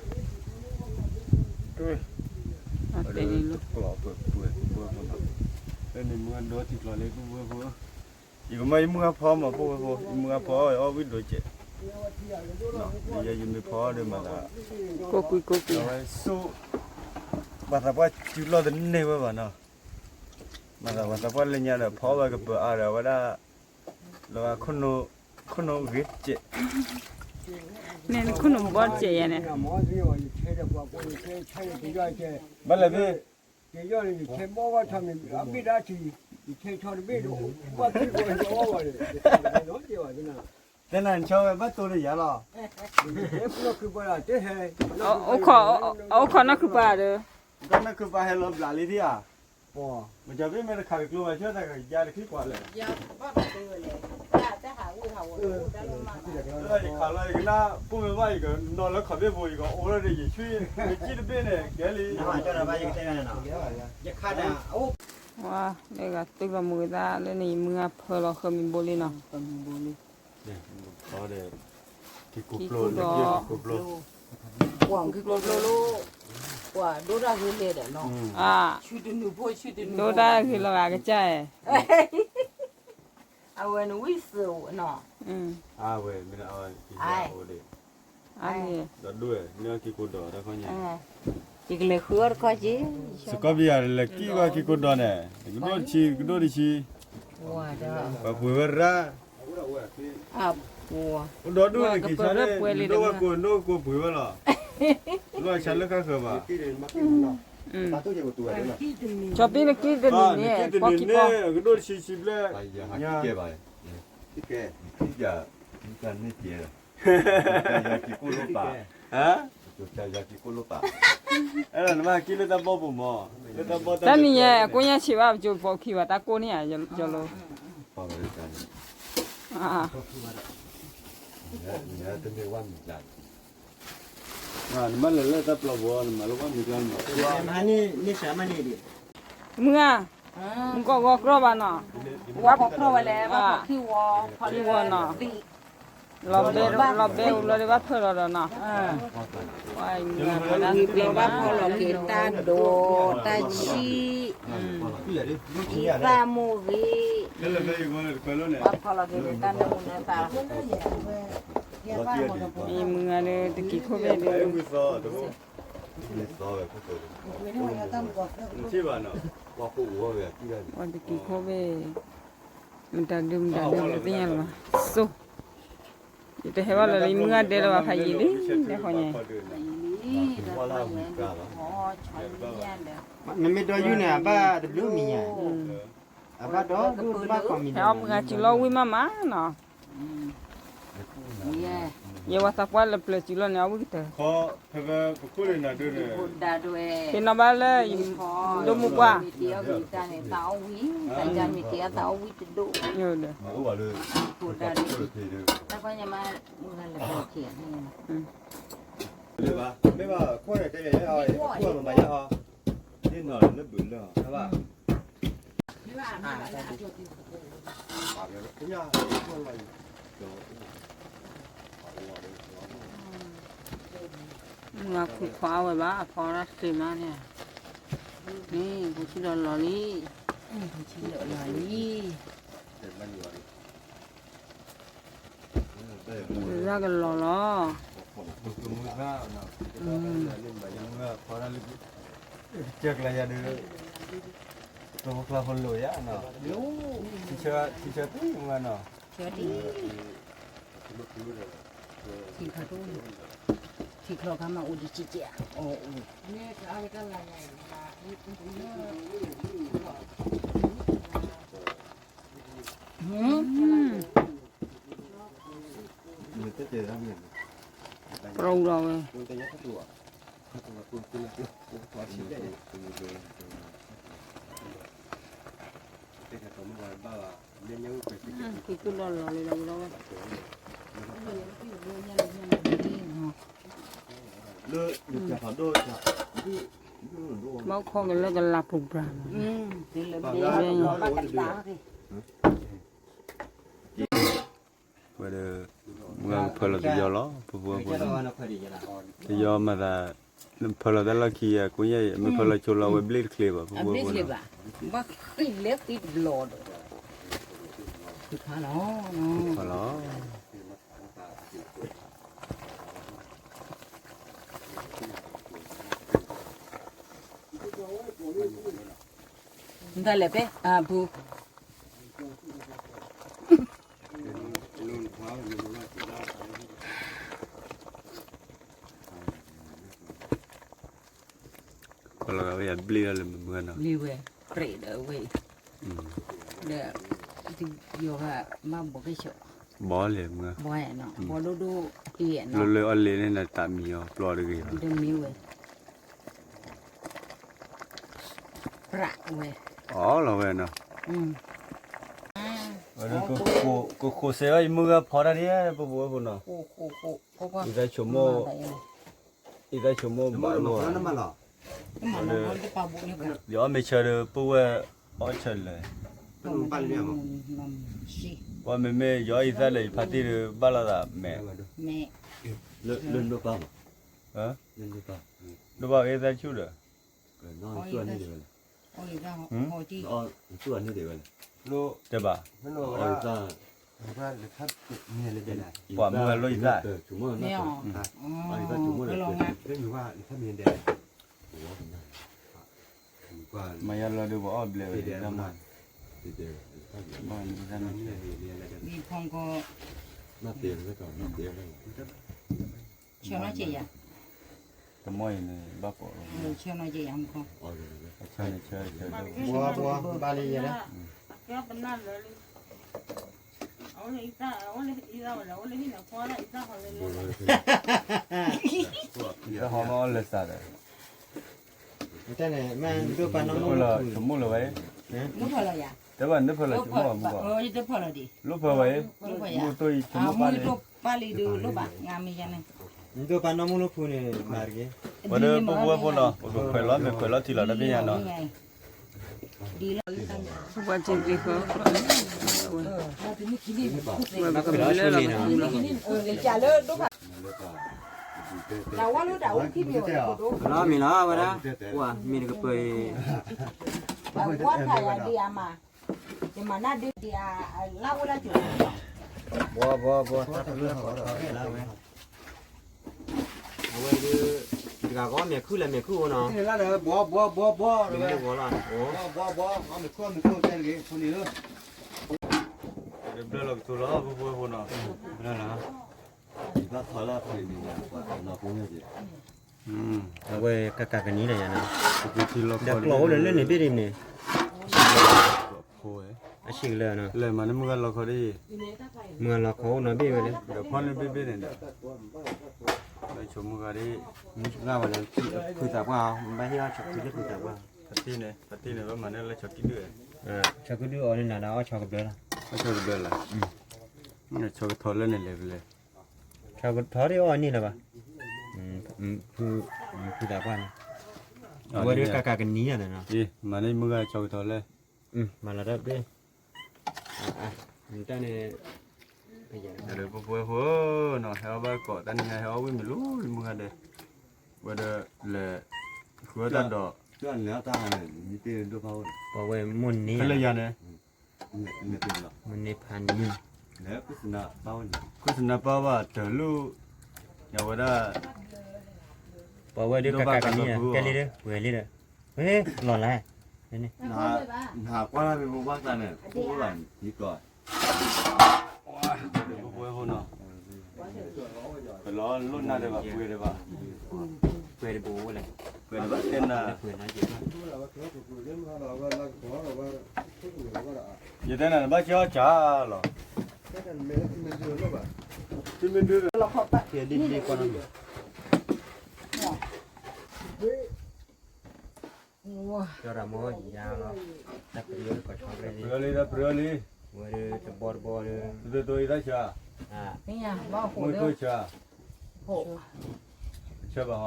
တဲန့ၣ်လီၤ, လၢန့ၣ်မုၢ်အဒီထံကျိလၢပပဝဲဖိ, ယကမၤယမုၢ်ဂၤဖီမး ပပဝဲဖိ ယမုၢ်ဂၤဖီအီၣ်ဝံၣ်ဒိၣ်စဲး, ယဲယမ့ၢ်ဖီဒီးမၤသး, ကိၢ်ကွံာ်ကိၢ်ကွံာ်, ဝဲဆိ, ပှၤသးပှၢ်စုလီၢ်တန့ၢ်ဝဲဘၣ်နီၤ, မၤသးပှၤသးပှၢ်လၢညါဒီးဖီဝဲကပၢၤအါဒီးဝဲဒၣ်, လၢခိၣ်နူာ်ဂ့ၤစဲး န့ၣ်ခိၣ်နူာ်ဘီတစဲးယဲန့ၣ်, ဘၣ်လဲၣ်သ့ၣ်, တဲနၤနဆီဝဲဘၣ်တိၢ်လၢယၤလီၤ, အိၣ်ခိးနီၢ်ခုၣ်ပၤဒီး, နီၢ်ခုၣ်ပၤဟဲလီၤဘျးလံသ့ဧါ မ့ၢ်တခးတကျိဘၣ် ဆၢတၢ်ကယါတခံကွၢ်လဲၣ်, ယခးလီၤယကနၣ် ပိၢ်မ့ၢ်ဘၣ်ယကနီၤလၢခီၣ်ဘ့ၣ်ဘိ ယကအိၣ်လၢန့ၣ် ယဆံ ယကံၣ်တဘ့ၣ်န့ၣ် ကဲလံ, ယခးဒၣ်, ဝါ, လၢဂၤသုလီၤမုာ်သးလၢန့ၣ် ယမုၢ်ဂၤဖၢလီၤဃၢမံၤဘိလံနီၤ, ဃၢမံၤဘိလံ, ထံကိၢ်ဖျိ, ထံကိၢ်ဖျိ, ပှၤထံကိၢ်ဖျိလီၤ, ပှၤဒိၣ်တၢ်ဂ့ၤလဲၣ်ဒီးနီၤ, ဆူတနုၤဖိဆူတနုၤဖိ, ဒိၣ်တၢ်ဂ့ၤလီၤဂၤကစၢ်, အဝဲန့ၣ်ဝံၣ်သုးနီၤ, အဝဲမ့ၢ်, ဒီးဒိၣ်ဝဲန့ၣ်က့ၤကိၢ်ဒီးတခီညါ, ယကလဲၤဃုအီၣ်တခီက့ၤ, စကီပယၤလဲၤကံၣ်ဝဲက့ၤကိၢ်ဒီးန့ၣ်, ကဒိၣ်တဆံ ကဒိၣ်တဆံ, ပှၤပှ့ၤဝဲရၣ်, အိၣ်ဒီဒူၣ်န့ၣ်က့ၤဆါန့ၣ် ဒိၣ်ဝဲကိၢ် ဒိၣ်ကိၢ်ပှ့ၤဝဲလီၤ, လီၤဆါလၢခါဃၢၤဘၣ် ကၠီပ့လၢကံၣ်တနံၤန့ၣ် ကံၣ်တနံၤန့ၣ် ကဒိၣ်တဆံဆံဘျဲၣ်, အဲၣ်ဒိးနဘၣ်ကံၣ်လၢတၢ်ဘီပူၤမး, လၢတၢ်ဘီတၢ်န့ၣ် တၢ်နံၤညါ အကိးညါဆံးဘၣ် ပကၠိဖီခံဘၣ် တၢ်ကိၢ်န့ၣ်ဧါ ကၠီလိၤ, နမ့ၢ်လဲၤလၢတၢ်ပျီပူၤ နမၤလၢဝဲမ့ၤကျါန့ၣ်, မုၢ်ဧါ, မုၢ်ကီၢ်ဂီၤကြီဘၣ်နီၤ, ဝါဖီၣ်ကြီဝဲလဲၣ်, ဝါဖီၣ်ခံဝီ, ခံဝီနီၤ, လီၤဘဲ, လီၤဘဲအိၣ်လီၤဒီးဘၣ်ဖၢလီၤဒီးနီၤ, ဝံၤဘျီဘၣ်ဖီၣ်လီၤက့ၤတၢ်ဒိး, တၢ်ဆံၣ်, ထံသၣ်မိၢ်ဂ့ၤ, ဝါဖီၣ်လီၤက့ၤလၢတၢ်နၢမူနၢသး, မ့ၢ်မုၢ်ဂၤဒီး တကံၤခိၣ်ဘ့ၣ်ဒီး ပှၤတက့ၤခိၣ်ဘ့ၣ်, မတၤဒုမတၤဒုလၢသ့ၣ်ညါလၢၤဘၣ်, စိ, ယတဟဲဘၣ်လၢယမုၢ်ဂၤဒဲလၢၤဘၣ်ဖးယံာ်လံ, တခီညါ, နမ့ၢ်ဒီယုၢ်န့ၣ် အဘၣ်တဘျုးမံၤညါ, အဘၣ်ဒီဒူၣ်တဘၣ်ခီမံၤ, ဟဲအီၣ်မုၢ်ဂၤစုလီၤဝံၣ်မးမးနီၤ, ယဲဝဲသးပှၢ်လၢပျၢၤစုလီၤန့ၣ် အီၣ်ဝံၣ်ကတၢၢ်, ဖဲနီၢ်ဘၣ်လၢ, ဒိၣ်မူပှၢ်, မ့ၢ်ဘၣ်ခိၣ်န့ၣ်တဲယဲအီၤ, ခိၣ်မၤယါအီၤ, ဒ်နီၢ်လၢဘုးလၢအီၤ, ဘၣ် မၤခူၣ်ဖီအဝဲဘၣ် အဖီတၢ်တသ့မးန့ၣ်, န့ၣ် ပူၤဆံဒီးလီၤလံ, ပူၤဆံဒီးလီၤလံ, တၢ်ကလီၤလီၤ, ကစၢ်ကလါယၤဒုး, တၢ်ဖိကျါဖိလိာ်ယါ, ထံဆၢသံမးနီၤ, ထံခါတအိၣ်, ထံချီခါမးအိၣ်ဒံးကကဲ, အအိၣ် ပရူဒီးဝဲ, က့ၤကူၣ်ဒီးလီၤလံဒီးဝဲ, ဘၣ်ခီကလၢကလၤပူၤပြၤ, ဝဲဒီး, မုၢ်ဂၤကဖၢလီၤတယီလီၤ ပပှၤဖိန့ၣ်, တယီမၤသး, ဖၢလီၤတၢ်လီၢ်ခံအကိးညါအံၤ မ့ၢ်ဖၢလီၤဆိလီၤဝဲဘျ့ၣ်တချ့ဘၣ် ပပှၤဖိန့ၣ်, ဘၣ်ဃံးလဲၤဃံးတဘျီဒီး, ဖၢလီၤ နတၢ်လဲၤပဲ အပူၤ, ဖၢလီၤဝဲယဘျ့ၣ်လီၤလၢမုၢ်မုၢ်နီၤ, ဘျ့ၣ်ဝဲ, ပြဲးဒီးဝဲအံၤ, ဒီး, ယီၤဂၤမ့ၢ်ဘီက့ၤဆိး, ဘီလဲၣ်မုၢ်, ဘီဒိၣ်ဒိၣ်, လၢလၢအီၣ်လ့ၤန့ၣ်နတၢ်မံၤအီၤပျီတဂ့ၤဘၣ်, တမံၤဝဲ ပြးဝဲ, အီၣ်လီၤဝဲနီၤ, ဝဲဒၣ်, ကဃိးစဲးဘၣ်ယမုၢ်ဂၤဖီတၢ်ဒ်, ပပဝဲဖိနီၤ, အံသၣ်ဆိကမိၣ်, အံသၣ်ဆိကမိၣ်ဘၣ်လီၤ, ယအီၣ်မ့ၤဆၢဒီးပဝဲအီၣ်ဆၢလဲၣ်, ပှၤမ့မ့ၢ်ယအီၣ်အံသၣ်လၢယဖါတံၢ်ဒီးဘၣ်လိာ်သးမဲာ်, ဒိၣ်ဘၣ်အံသၣ်ဆူၣ်ဒီး, တဲဘၣ်, ပှၤမုၢ်ဂၤလိၣ်အံသၣ်, မၤယါလီၤဒုးပှၤအီၣ်ဘျဲးဝဲ, တမီၢ်အံၤန့ၣ်ဘၣ်ကိး, ဆၢနီၤက့ၤယၤ, ဆၢနီၤက့ၤယၤမူခီ, ဆၢန့ၣ်ဆၢ, ဘၣ်လံယဲလၢ, ဟီမ့ၢ်အီၣ်လၢစးဒီး, တၢ်န့ၣ် မ့ၢ်ဒိၣ်ပာ်နီၢ်မူလၢဖု, ဆိကမိၣ်လၢၤဝဲ, တဲဘၣ်နဖၢလီၤဆိကမိၣ်မူဘၣ်, လိၣ်ဖၢဝဲ, မူတိၢ်အံၤဆိကမိၣ်ပၢ်လံ, မူတိၢ်ပၢ်လံဒုးလိၣ်ဘၣ်, မ့ၢ်ယၤန့ၣ်, ဒိၣ်ပာ်နီၢ်မူလၢဖုန့ၣ်, ဝဲဒၣ်ပပှၤဖိနီၤ ပကခွဲးလီၤမ့ၢ်ခွဲးလီၤထံလီၤတၢ်ဖဲညါနီၤ, ပှၤစ့ၢ်ကီး, ဝဲဘၣ်ကဘျုးလၢ်လီၤ, လီၤမံၤလီၤဝဲဒၣ်, ပှၤမ့ၢ်တကပၢၤအံၤ, ဘှီဘှီဘှီ, တၢ်တလၢဃီထီၣ်ကဲလၢဝဲ, အဝဲဒၣ်, ဒုး ဂၤဂီၤမဲာ်ခုၣ်လဲၣ်မဲာ်ခုၣ်အိၣ်နီၤ, ဘီဘီဘီဘီ, ဘီဘီဘီ, မဲာ်ခုၣ်မဲာ်ခုၣ်တဲတဂ့ၤ ဖိန့ၣ်လၢ တဘျၢလီၤကသိးလီၤ ဖိဖိဖိနီၤ, ဘၣ်ထီၣ်လၢဖုးန့ၣ် အဝဲကကးကနံၤလၢယၤနီၤ, ဒီးကျီၢ်အိၣ်လၢလၢန့ၣ်ဘ့ၣ်ဒ်န့ၣ်, အဆံးကလၢာ်နီၤ, လဲၤမၤန့ၢ်မုၢ်ဂၤလီၤခီဒ်အံၤ, မုၢ်ဂၤလီၤခီအိၣ်နီၤဘ့ၣ်ဝဲလၢ, ဒီးဖီန့ၢ်ဘ့ၣ်ဘ့ၣ်န့ၣ်ဒီး, လၢဆိမုၢ်ဂၤဒ်, ငါဝဲလၢဖုသးပှၢ်, ဘၣ်ဟ့ၣ်အီၣ်ဆီၣ်ဖုလၢဖုသးပှၢ်, ပတ့ၢ်န့ၣ် ပတ့ၢ်န့ၣ် ဘၣ်မၤန့ၢ်လၢဆီၣ်ကံဒုၣ်, ဆီၣ်ကံဒုၣ်အီၤန့ၣ်နၤဒီးအီၣ်ဆီၣ်ကဘျၢလီၤ, အီၣ်ဆီၣ်ကဘျၢလီၤ, ဆီၣ်ကထီလၢန့ၣ်လဲၤဖဲလဲၣ်, ဆီၣ်ကထီဒ်အီၣ်န့ၣ်လၢၤဘၣ်, ဖုသးပှၢ်န့ၣ်, အဝဲဒၣ်ကကးကနံၤယၤနီၤ, မၤန့ၢ်မုၢ်ဂၤ ဆီၣ်ကထီလၢ, မၤလီၤတၢ်ဘ့ၣ်, တၢ်န့ၣ်, ပဝဲဖိနီၤ ဟဲအီၣ်ဘၣ်ကိးတၢ်နံၤညါ ဟဲအီၣ်ဝံၣ်မ့ၤလီၤ မုၢ်ဂၤဒဲး, ဝဲဒီးလဲၤ, ဃုအီၣ်တၢ်ဒီး, ပဝဲမိၢ်န့ၢ်, ဖဲလၢယၤန့ၣ်, မိၢ်န့ၢ်ဖးန့ၣ်, ခိၣ်စနၢပၢ်ဘၣ်တၢ်လိၣ်, ယဝဲဒၣ်, ပဝဲဒၣ်ကကးကနံၤ ကဲလံဒီး ပှဲၤလံဒီး, လီၤလၢ်, နကွၢ်လၢ်မ့ၢ်ဘၣ်သးန့ၣ်, ပဝဲဖိနီၤ, ပလီၤလိၣ်နၤဒဲးဘၣ် ပှဲၤဒဲးဘၣ်, ပှဲၤတဘိဝဲလဲၣ်, ပှဲၤတဘၣ်တဲနၤ, ယတဲနၤနဘၣ်ကၠီကၢ်လီၤ, သုမ့ၢ်ဒုးလီၤခီၣ်ပၣ်ကဲလံလံကွၢ်နီၤ, ကၠီတၢ်မိၢ်ယၤလီၤ, တၢ်ပရၢလံ တၢ်ပရၢလံ, ဝဲဒၣ်တဘီတဘီဒီး, တဘီတဘီ, မုၢ်တိၢ်ဆါ, ဆၢဘၣ်ဟီ,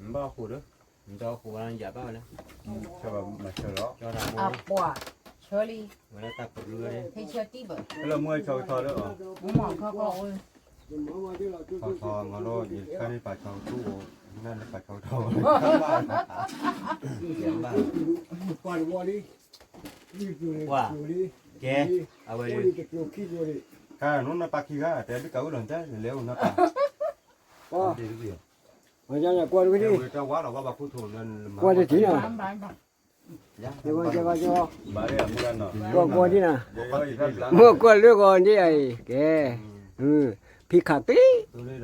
ဘၣ်ဃိဒီး, နတဃိဘၣ်ယၤဘၣ်ဝဲလၢ, ဆၢဘၣ်မၤဆၢလီၤ, ကၠီတၢ်မိၢ်, ဝဲဒၣ်တၢ်ပရၢလံ, ဟဲလီၤမုၢ်ဆီကထီလၢအီၤ, ဆီထီမၤလိယခါန့ၣ်ပာ်ဆီကထီ, နန့ၣ်ပာ်ဆီကထီ, ကဲ, အဝဲ, တၢ်နီၢ်နပာ်ခံဂၤ တဲဘၣ်ကအိၣ်လီၤတဲ လဲၤအိၣ်နပာ်, ကွၢ်တထံၣ်နီၤ, ကွၢ်တထံၣ်နီၤ, ကွၢ်ကွၢ်ဒ်နၤ, ကွၢ်ကွၢ်ဒ်နၤ, ကဲ, ဖံးခးက့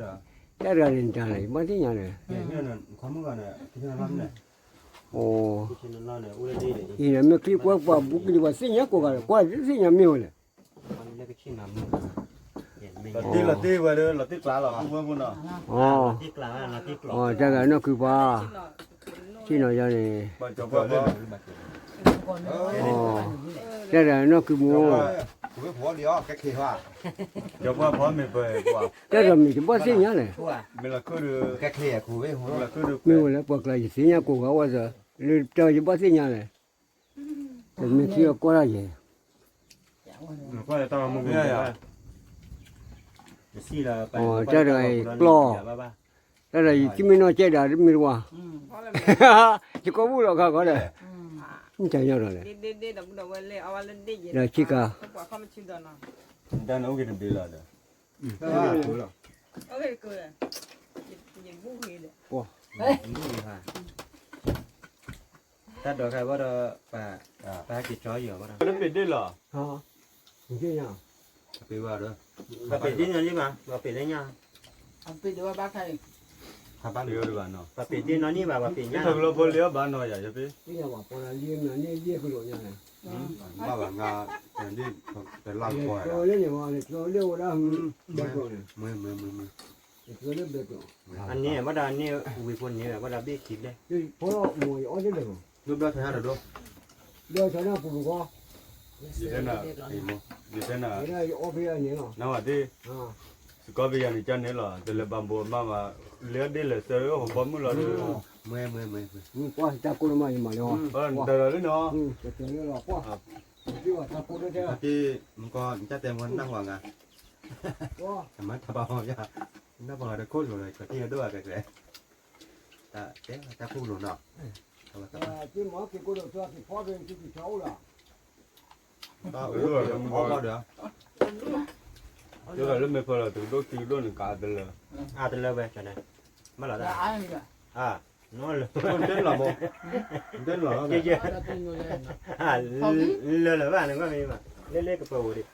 ၤ, တၢ်တဂၤန့ၣ်တၢ်လၢယဘၣ်သ့ၣ်ညါန့ၣ်, အိ, အံၤမ့ၢ်ချံကွၢ်ပှၤဘူးကလံၤပှၤသ့ၣ်ညါကိးဂၤဒီး ကွၢ်သ့ၣ်ညါမ့ၢ်ဝဲလဲၣ်, လီၤတံၢ်လီၤတံၢ်ဝဲဒီး လီၤတံၢ်ကျးလီၤ တၢ်ဂၤနီၢ်ခုပှၤ, ထံၣ်နီၤယၤန့ၣ်, တၢ်ဂၤနီၢ်ခုမူ, တၢ်ဂၤမ့ၢ်တဘၣ်သ့ၣ်ညါလဲၣ်, မ့ၢ်ဝဲလၢပှၤကျါယသ့ၣ်ညါကိးဂၤဝဲဒီး, လၢတၢ်ယဘၣ်သ့ၣ်ညါလဲၣ်, တမ့ၢ်ထံၣ်အကွၢ်တၢ်ယဲၢ် တၢ်ဒီးကျီၢ်, တၢ်ဒီးယထံၣ်မ့ၢ်နီၢ်ကဲဒၣ်တမ့ၢ်တဝါ, ယကိးဘူၣ်လီၤခါခီဒီး, မ့ၢ်တၢ်ညီဒီးလဲၣ်, ဒီးဆ့ကၤ, တၢ်န့ၣ်အိၣ်က့ၤတဘ့ၣ်လီၤဒီး, တၢ်ဒီးခါဘၣ်ဒီး, ပဟဲက့ၤကၠီယီၤဘၣ်ဒီး, ပ့ၤဒ့ၣ်လီၤ, ပ့ၤဒ့ၣ်ညါလံမး, ပ့ၤလၢညါ, ပပ့ၤဒ့ၣ်နီၢ်န့ၢ်ဘၣ် ပပ့ၤညါ, ထီၣ်ကလီဖိလံၤအီၣ်ဘၣ်နီၤယၤ ယပ့ၤ, ဘၣ်ဘၣ်ငါ, တလါကပီၤ, အန့ၣ်ဘၣ်ဒီးန့ၣ်ဝံၤဖိန့ၣ်ဘၣ်ဒီးဘ့ၣ်ခံဘျဲၣ်, ဒိဘျီဆၢညါတဒိ, ဘျီဆၢညါပူၤပူၤဃီ, ယတဲနၤ, ယတဲနၤ, နဝၤသ့ၣ်, စကီးပယၤန့ၣ်ကန့ၣ်လီၤ တလဲၤဘၣ်ဘိးမးမး, လဲၤဒ့လဲၤစၢၤဟီၣ်ဘီမုၢ်လီၤဒီး, ကွၢ်တၢ်ကိၢ်တမးယမၤလီၤ, တၢ်လီၤလံနီၤ, တၢ်ကိၢ်တတဲ, မ့ၢ်ကီၢ်နတၢ်တဲမီၤနၢ်ဟူဂၤ, မၤတၢ်ဘၣ်ဟီယၤ, နၢ်ပှၤတခိၣ်လိၤလီၤ ကီၢ်တံၢ်ဒိၣ်အကဲကဲ, တၢ်တဲတၢ်ကိၢ်လိၤနီၤ, တၢ်အိၣ်ဒီး, လၢမ့ၢ်ဖၢလီၤ တကဒိၣ်တကဒိၣ်န့ၣ် ကအတလၢ, အတလၢဝဲ, ကန့ၣ်, ဘၣ်လီၤတၢ်, နီၢ်လၢ, လၢလီၤဘၣ်နကွၢ်မ့ၢ်ဘၣ်, လၢလၢကပၢၤဝဲဒၣ်,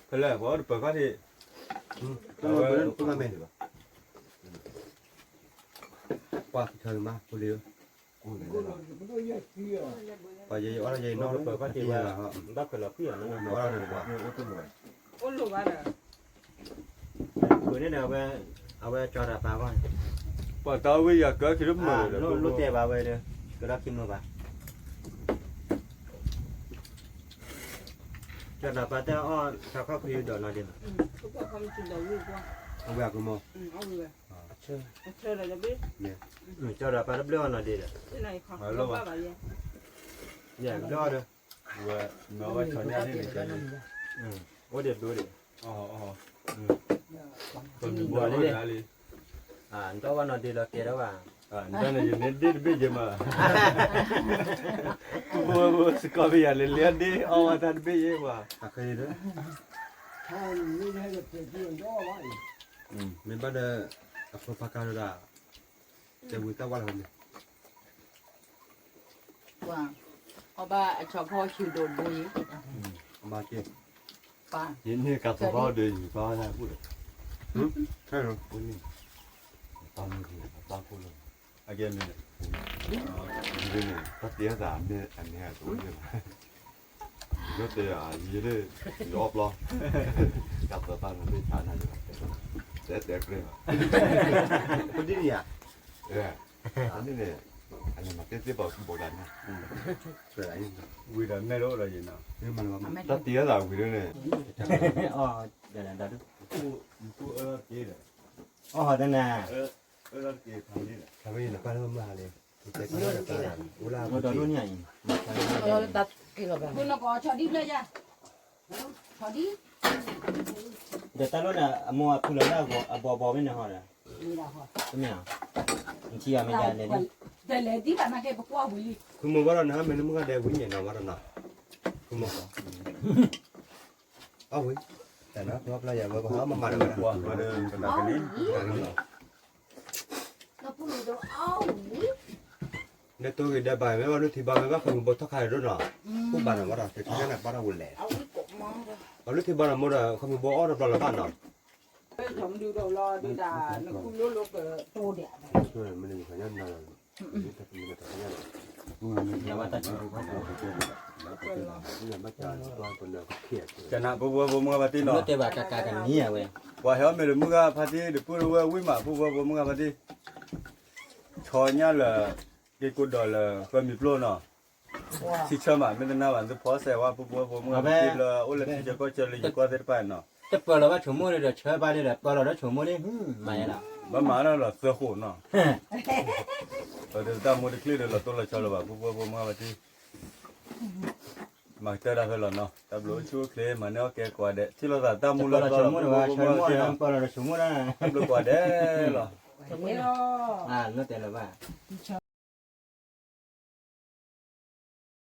ဖဲလဲၣ် ပှၤအိၣ်တပၢၤခီၣ်ထံး, ပှၤကထၢမး ဖိလံၤဧၢ, ပှၤယဲယအီၣ်တၢ်ယဲနီၢ်လၢပၢၤခီၣ်ထံးဝဲ, ဘၣ်ခွဲးလီၤဖှံၣ်အီၤနီၢ်, အိၣ်လိာ်ဘၣ်ဒီး, အဝဲကၠီတၢ်ပာ်ဂီၢ်န့ၣ်, ပှၤတၢ်ဝံၣ်ယၤကၢခံတမုာ်, လိၣ်တဲဘၣ်ဝဲဒီး, ကဒီးခံမုာ်ဘၣ်, ကၠီတၢ်ပာ်တၢ်အီၣ်တၢ်ခီၣ်ခရံာ်ဒီးနီၢ်ဒ့မး, အဝဲအကမီၤ, ကၠီတၢ်ပာ်တဘျုးအီၣ်နီၢ်ဒ့ဒီး, ဘျုးအီၣ်ဒီး, အိၣ်ဒံးဘျုးဒံး, ဒီးလံ, ဒီးဝဲနီၢ်ဒ့ဒီးကဲထီၣ်ဘၣ်, ဒ်န့ၣ်ယမ့ၢ်ဒ့တဘ့ၣ်ယဲမး, စကီးဘ့ၣ်ယၤလၢလၢဒ့အီၣ်ဝဲတၢ်တဘ့ၣ်ယဲပှၤ, မ့ၢ်ဘၣ်ဒီး, အဖိဖးကါဒီး, တဲဝံၤတၢ်ဝါလီၤန့ၣ် ပှၤ, အီၣ်ဘၣ်အဆီဖီဆူၣ်ဒိၣ်ဒိၣ်အံၤ, အမၤက့ၤ, ပှၤ, ယန့ၢ်ကးသိးဘၣ်ဒီးယပၢ်ဝဲဒၣ်ပူၤဒီး, ဟဲလီၤ, ပၢ်မ့ၢ်ပၢ်ခိၣ်လီၤ, အကဲမ့ၢ်, ယန့ၣ် တၢ်တ့အသးအမ့ၢ်အန့ၣ်အတအိၣ်ယဲဘၣ်, ယတဲ, ယလၢ, ယအီၣ်ပျီ, ကးသိးပၢ်မ့ၢ်ဆါနၤယဘၣ်, တဲတဲကြဲဘၣ်, ဒ်န့ၣ်ဧါ, န့ၣ်န့ၣ်, အန့ၣ်မၤတ့ၢ်တ့ၢ်ပှၤကူဘိးဒၣ်န့ၣ်, ဝံၤဒီးမဲာ်တအိၣ်ဒီးယၤနီၤ, တၢ်တ့အသးဝံၤဒ်န့ၣ်, အီၣ်တနၤ, ခါမ့ၢ်နပၢ်လၢမုၢ်ဟါလံ, အိၣ်လၢအမုၢ်ဒီး, ဒီးတၢ်လိၣ်န့ၣ် အမိၢ်အဖုလီၤလၢအဘီဘီမ့ၢ်န့ၣ်ဟီဒီး, တမ့ၢ်, နထံၣ်အီၤမ့ၢ်ဒ်လဲၣ်, ဖုမိၢ်ဘၣ်ဒီးနမ့ၢ်လၢမုၢ်ဂၤဒဲးဝံၤညါနီၤဘၣ်ဒီးနီၤ, ဖုမိၢ်, အဝံၤ, တၢ်နါဖျါယၤဝဲဘၣ်မၤမၤဒီးဝဲဒၣ်, နတိၢ်ဂ့ၤဒဲးဘၣ်ဝဲဘၣ် လုၢ်ထံဘါဝဲဘၣ် ခီမ့ၢ်ဘိထီၣ်ခါဒိၣ်နီၤ, အိၣ်ဘၣ်နီၤဝဲဒီး တထံၣ်ညါန့ၣ် ဘၣ်ဒီးဝဲလဲၣ်, ပှၤလုၢ်ထံဘါနီၤမိၢ်ဒီး ခီမ့ၢ်ဘိအီၣ်တဘျီလၢၤဘၣ်နီၤ, ကနၣ်ပှၤဖိဝဲဖိမုၢ်ဂၤဖါတံၢ်နီၤ, ပှၤဟဲအီၣ်မ့ၤလၢမုၢ်ဂၤဖါတံၢ် တပူၤတဝဲဝံၣ်မး ဖိဝဲဖိမုၢ်ဂၤဖါတံၢ်, ဆီညၣ်လၢ က့ၤကိးဒီးလၢ ပၢမံၤပျိနီၤ, ထံဆၢမး မ့ၢ်တနာ်ဘၣ် သုဖီစဲးဝဲ ဖိဖိဝဲဖိမုၢ်ဂၤဖါတံၢ်လၢ အိၣ်လၢထံဆၢကီၢ်ဆၢလၢယကီၢ်သ့ၣ်တဖၣ်နီၤ, တပၢလီၤဘၣ်ဆိကမိၣ်ဒီး ဆၢပၢ်ဒီး ပၢလီၤဒီးဆိကမိၣ်န့ၣ် မၤယဲလီၤ, ဘၣ်မၤလၢလီၤသၢဃိးနီၤ, ပတၢ်မူတချ့ဒီးလီၤတိၢ်လီၤဆီလၢၤဘၣ် ဖိဖိဝဲဖိမုၢ်ဂၤဖါတံၢ် မၤကတၢၢ်တၢ်ဖဲလီၤနီၤ, တၢ်ဘျုးအိၣ်ဆူၣ်အိၣ်ချ့ မၤန့ၢ်အီၣ်ကဲကိးဂၤဒဲး ထံၣ်လိာ်သးတၢ်မူလၢပျီလီၤ ဖိဖိဝဲဖိမုၢ်ဂၤဖါတံၢ်နီၤ, တၢ်ဘျုးကိးဂၤဒဲးလီၤ, လၢတဲလၢၤဘၣ်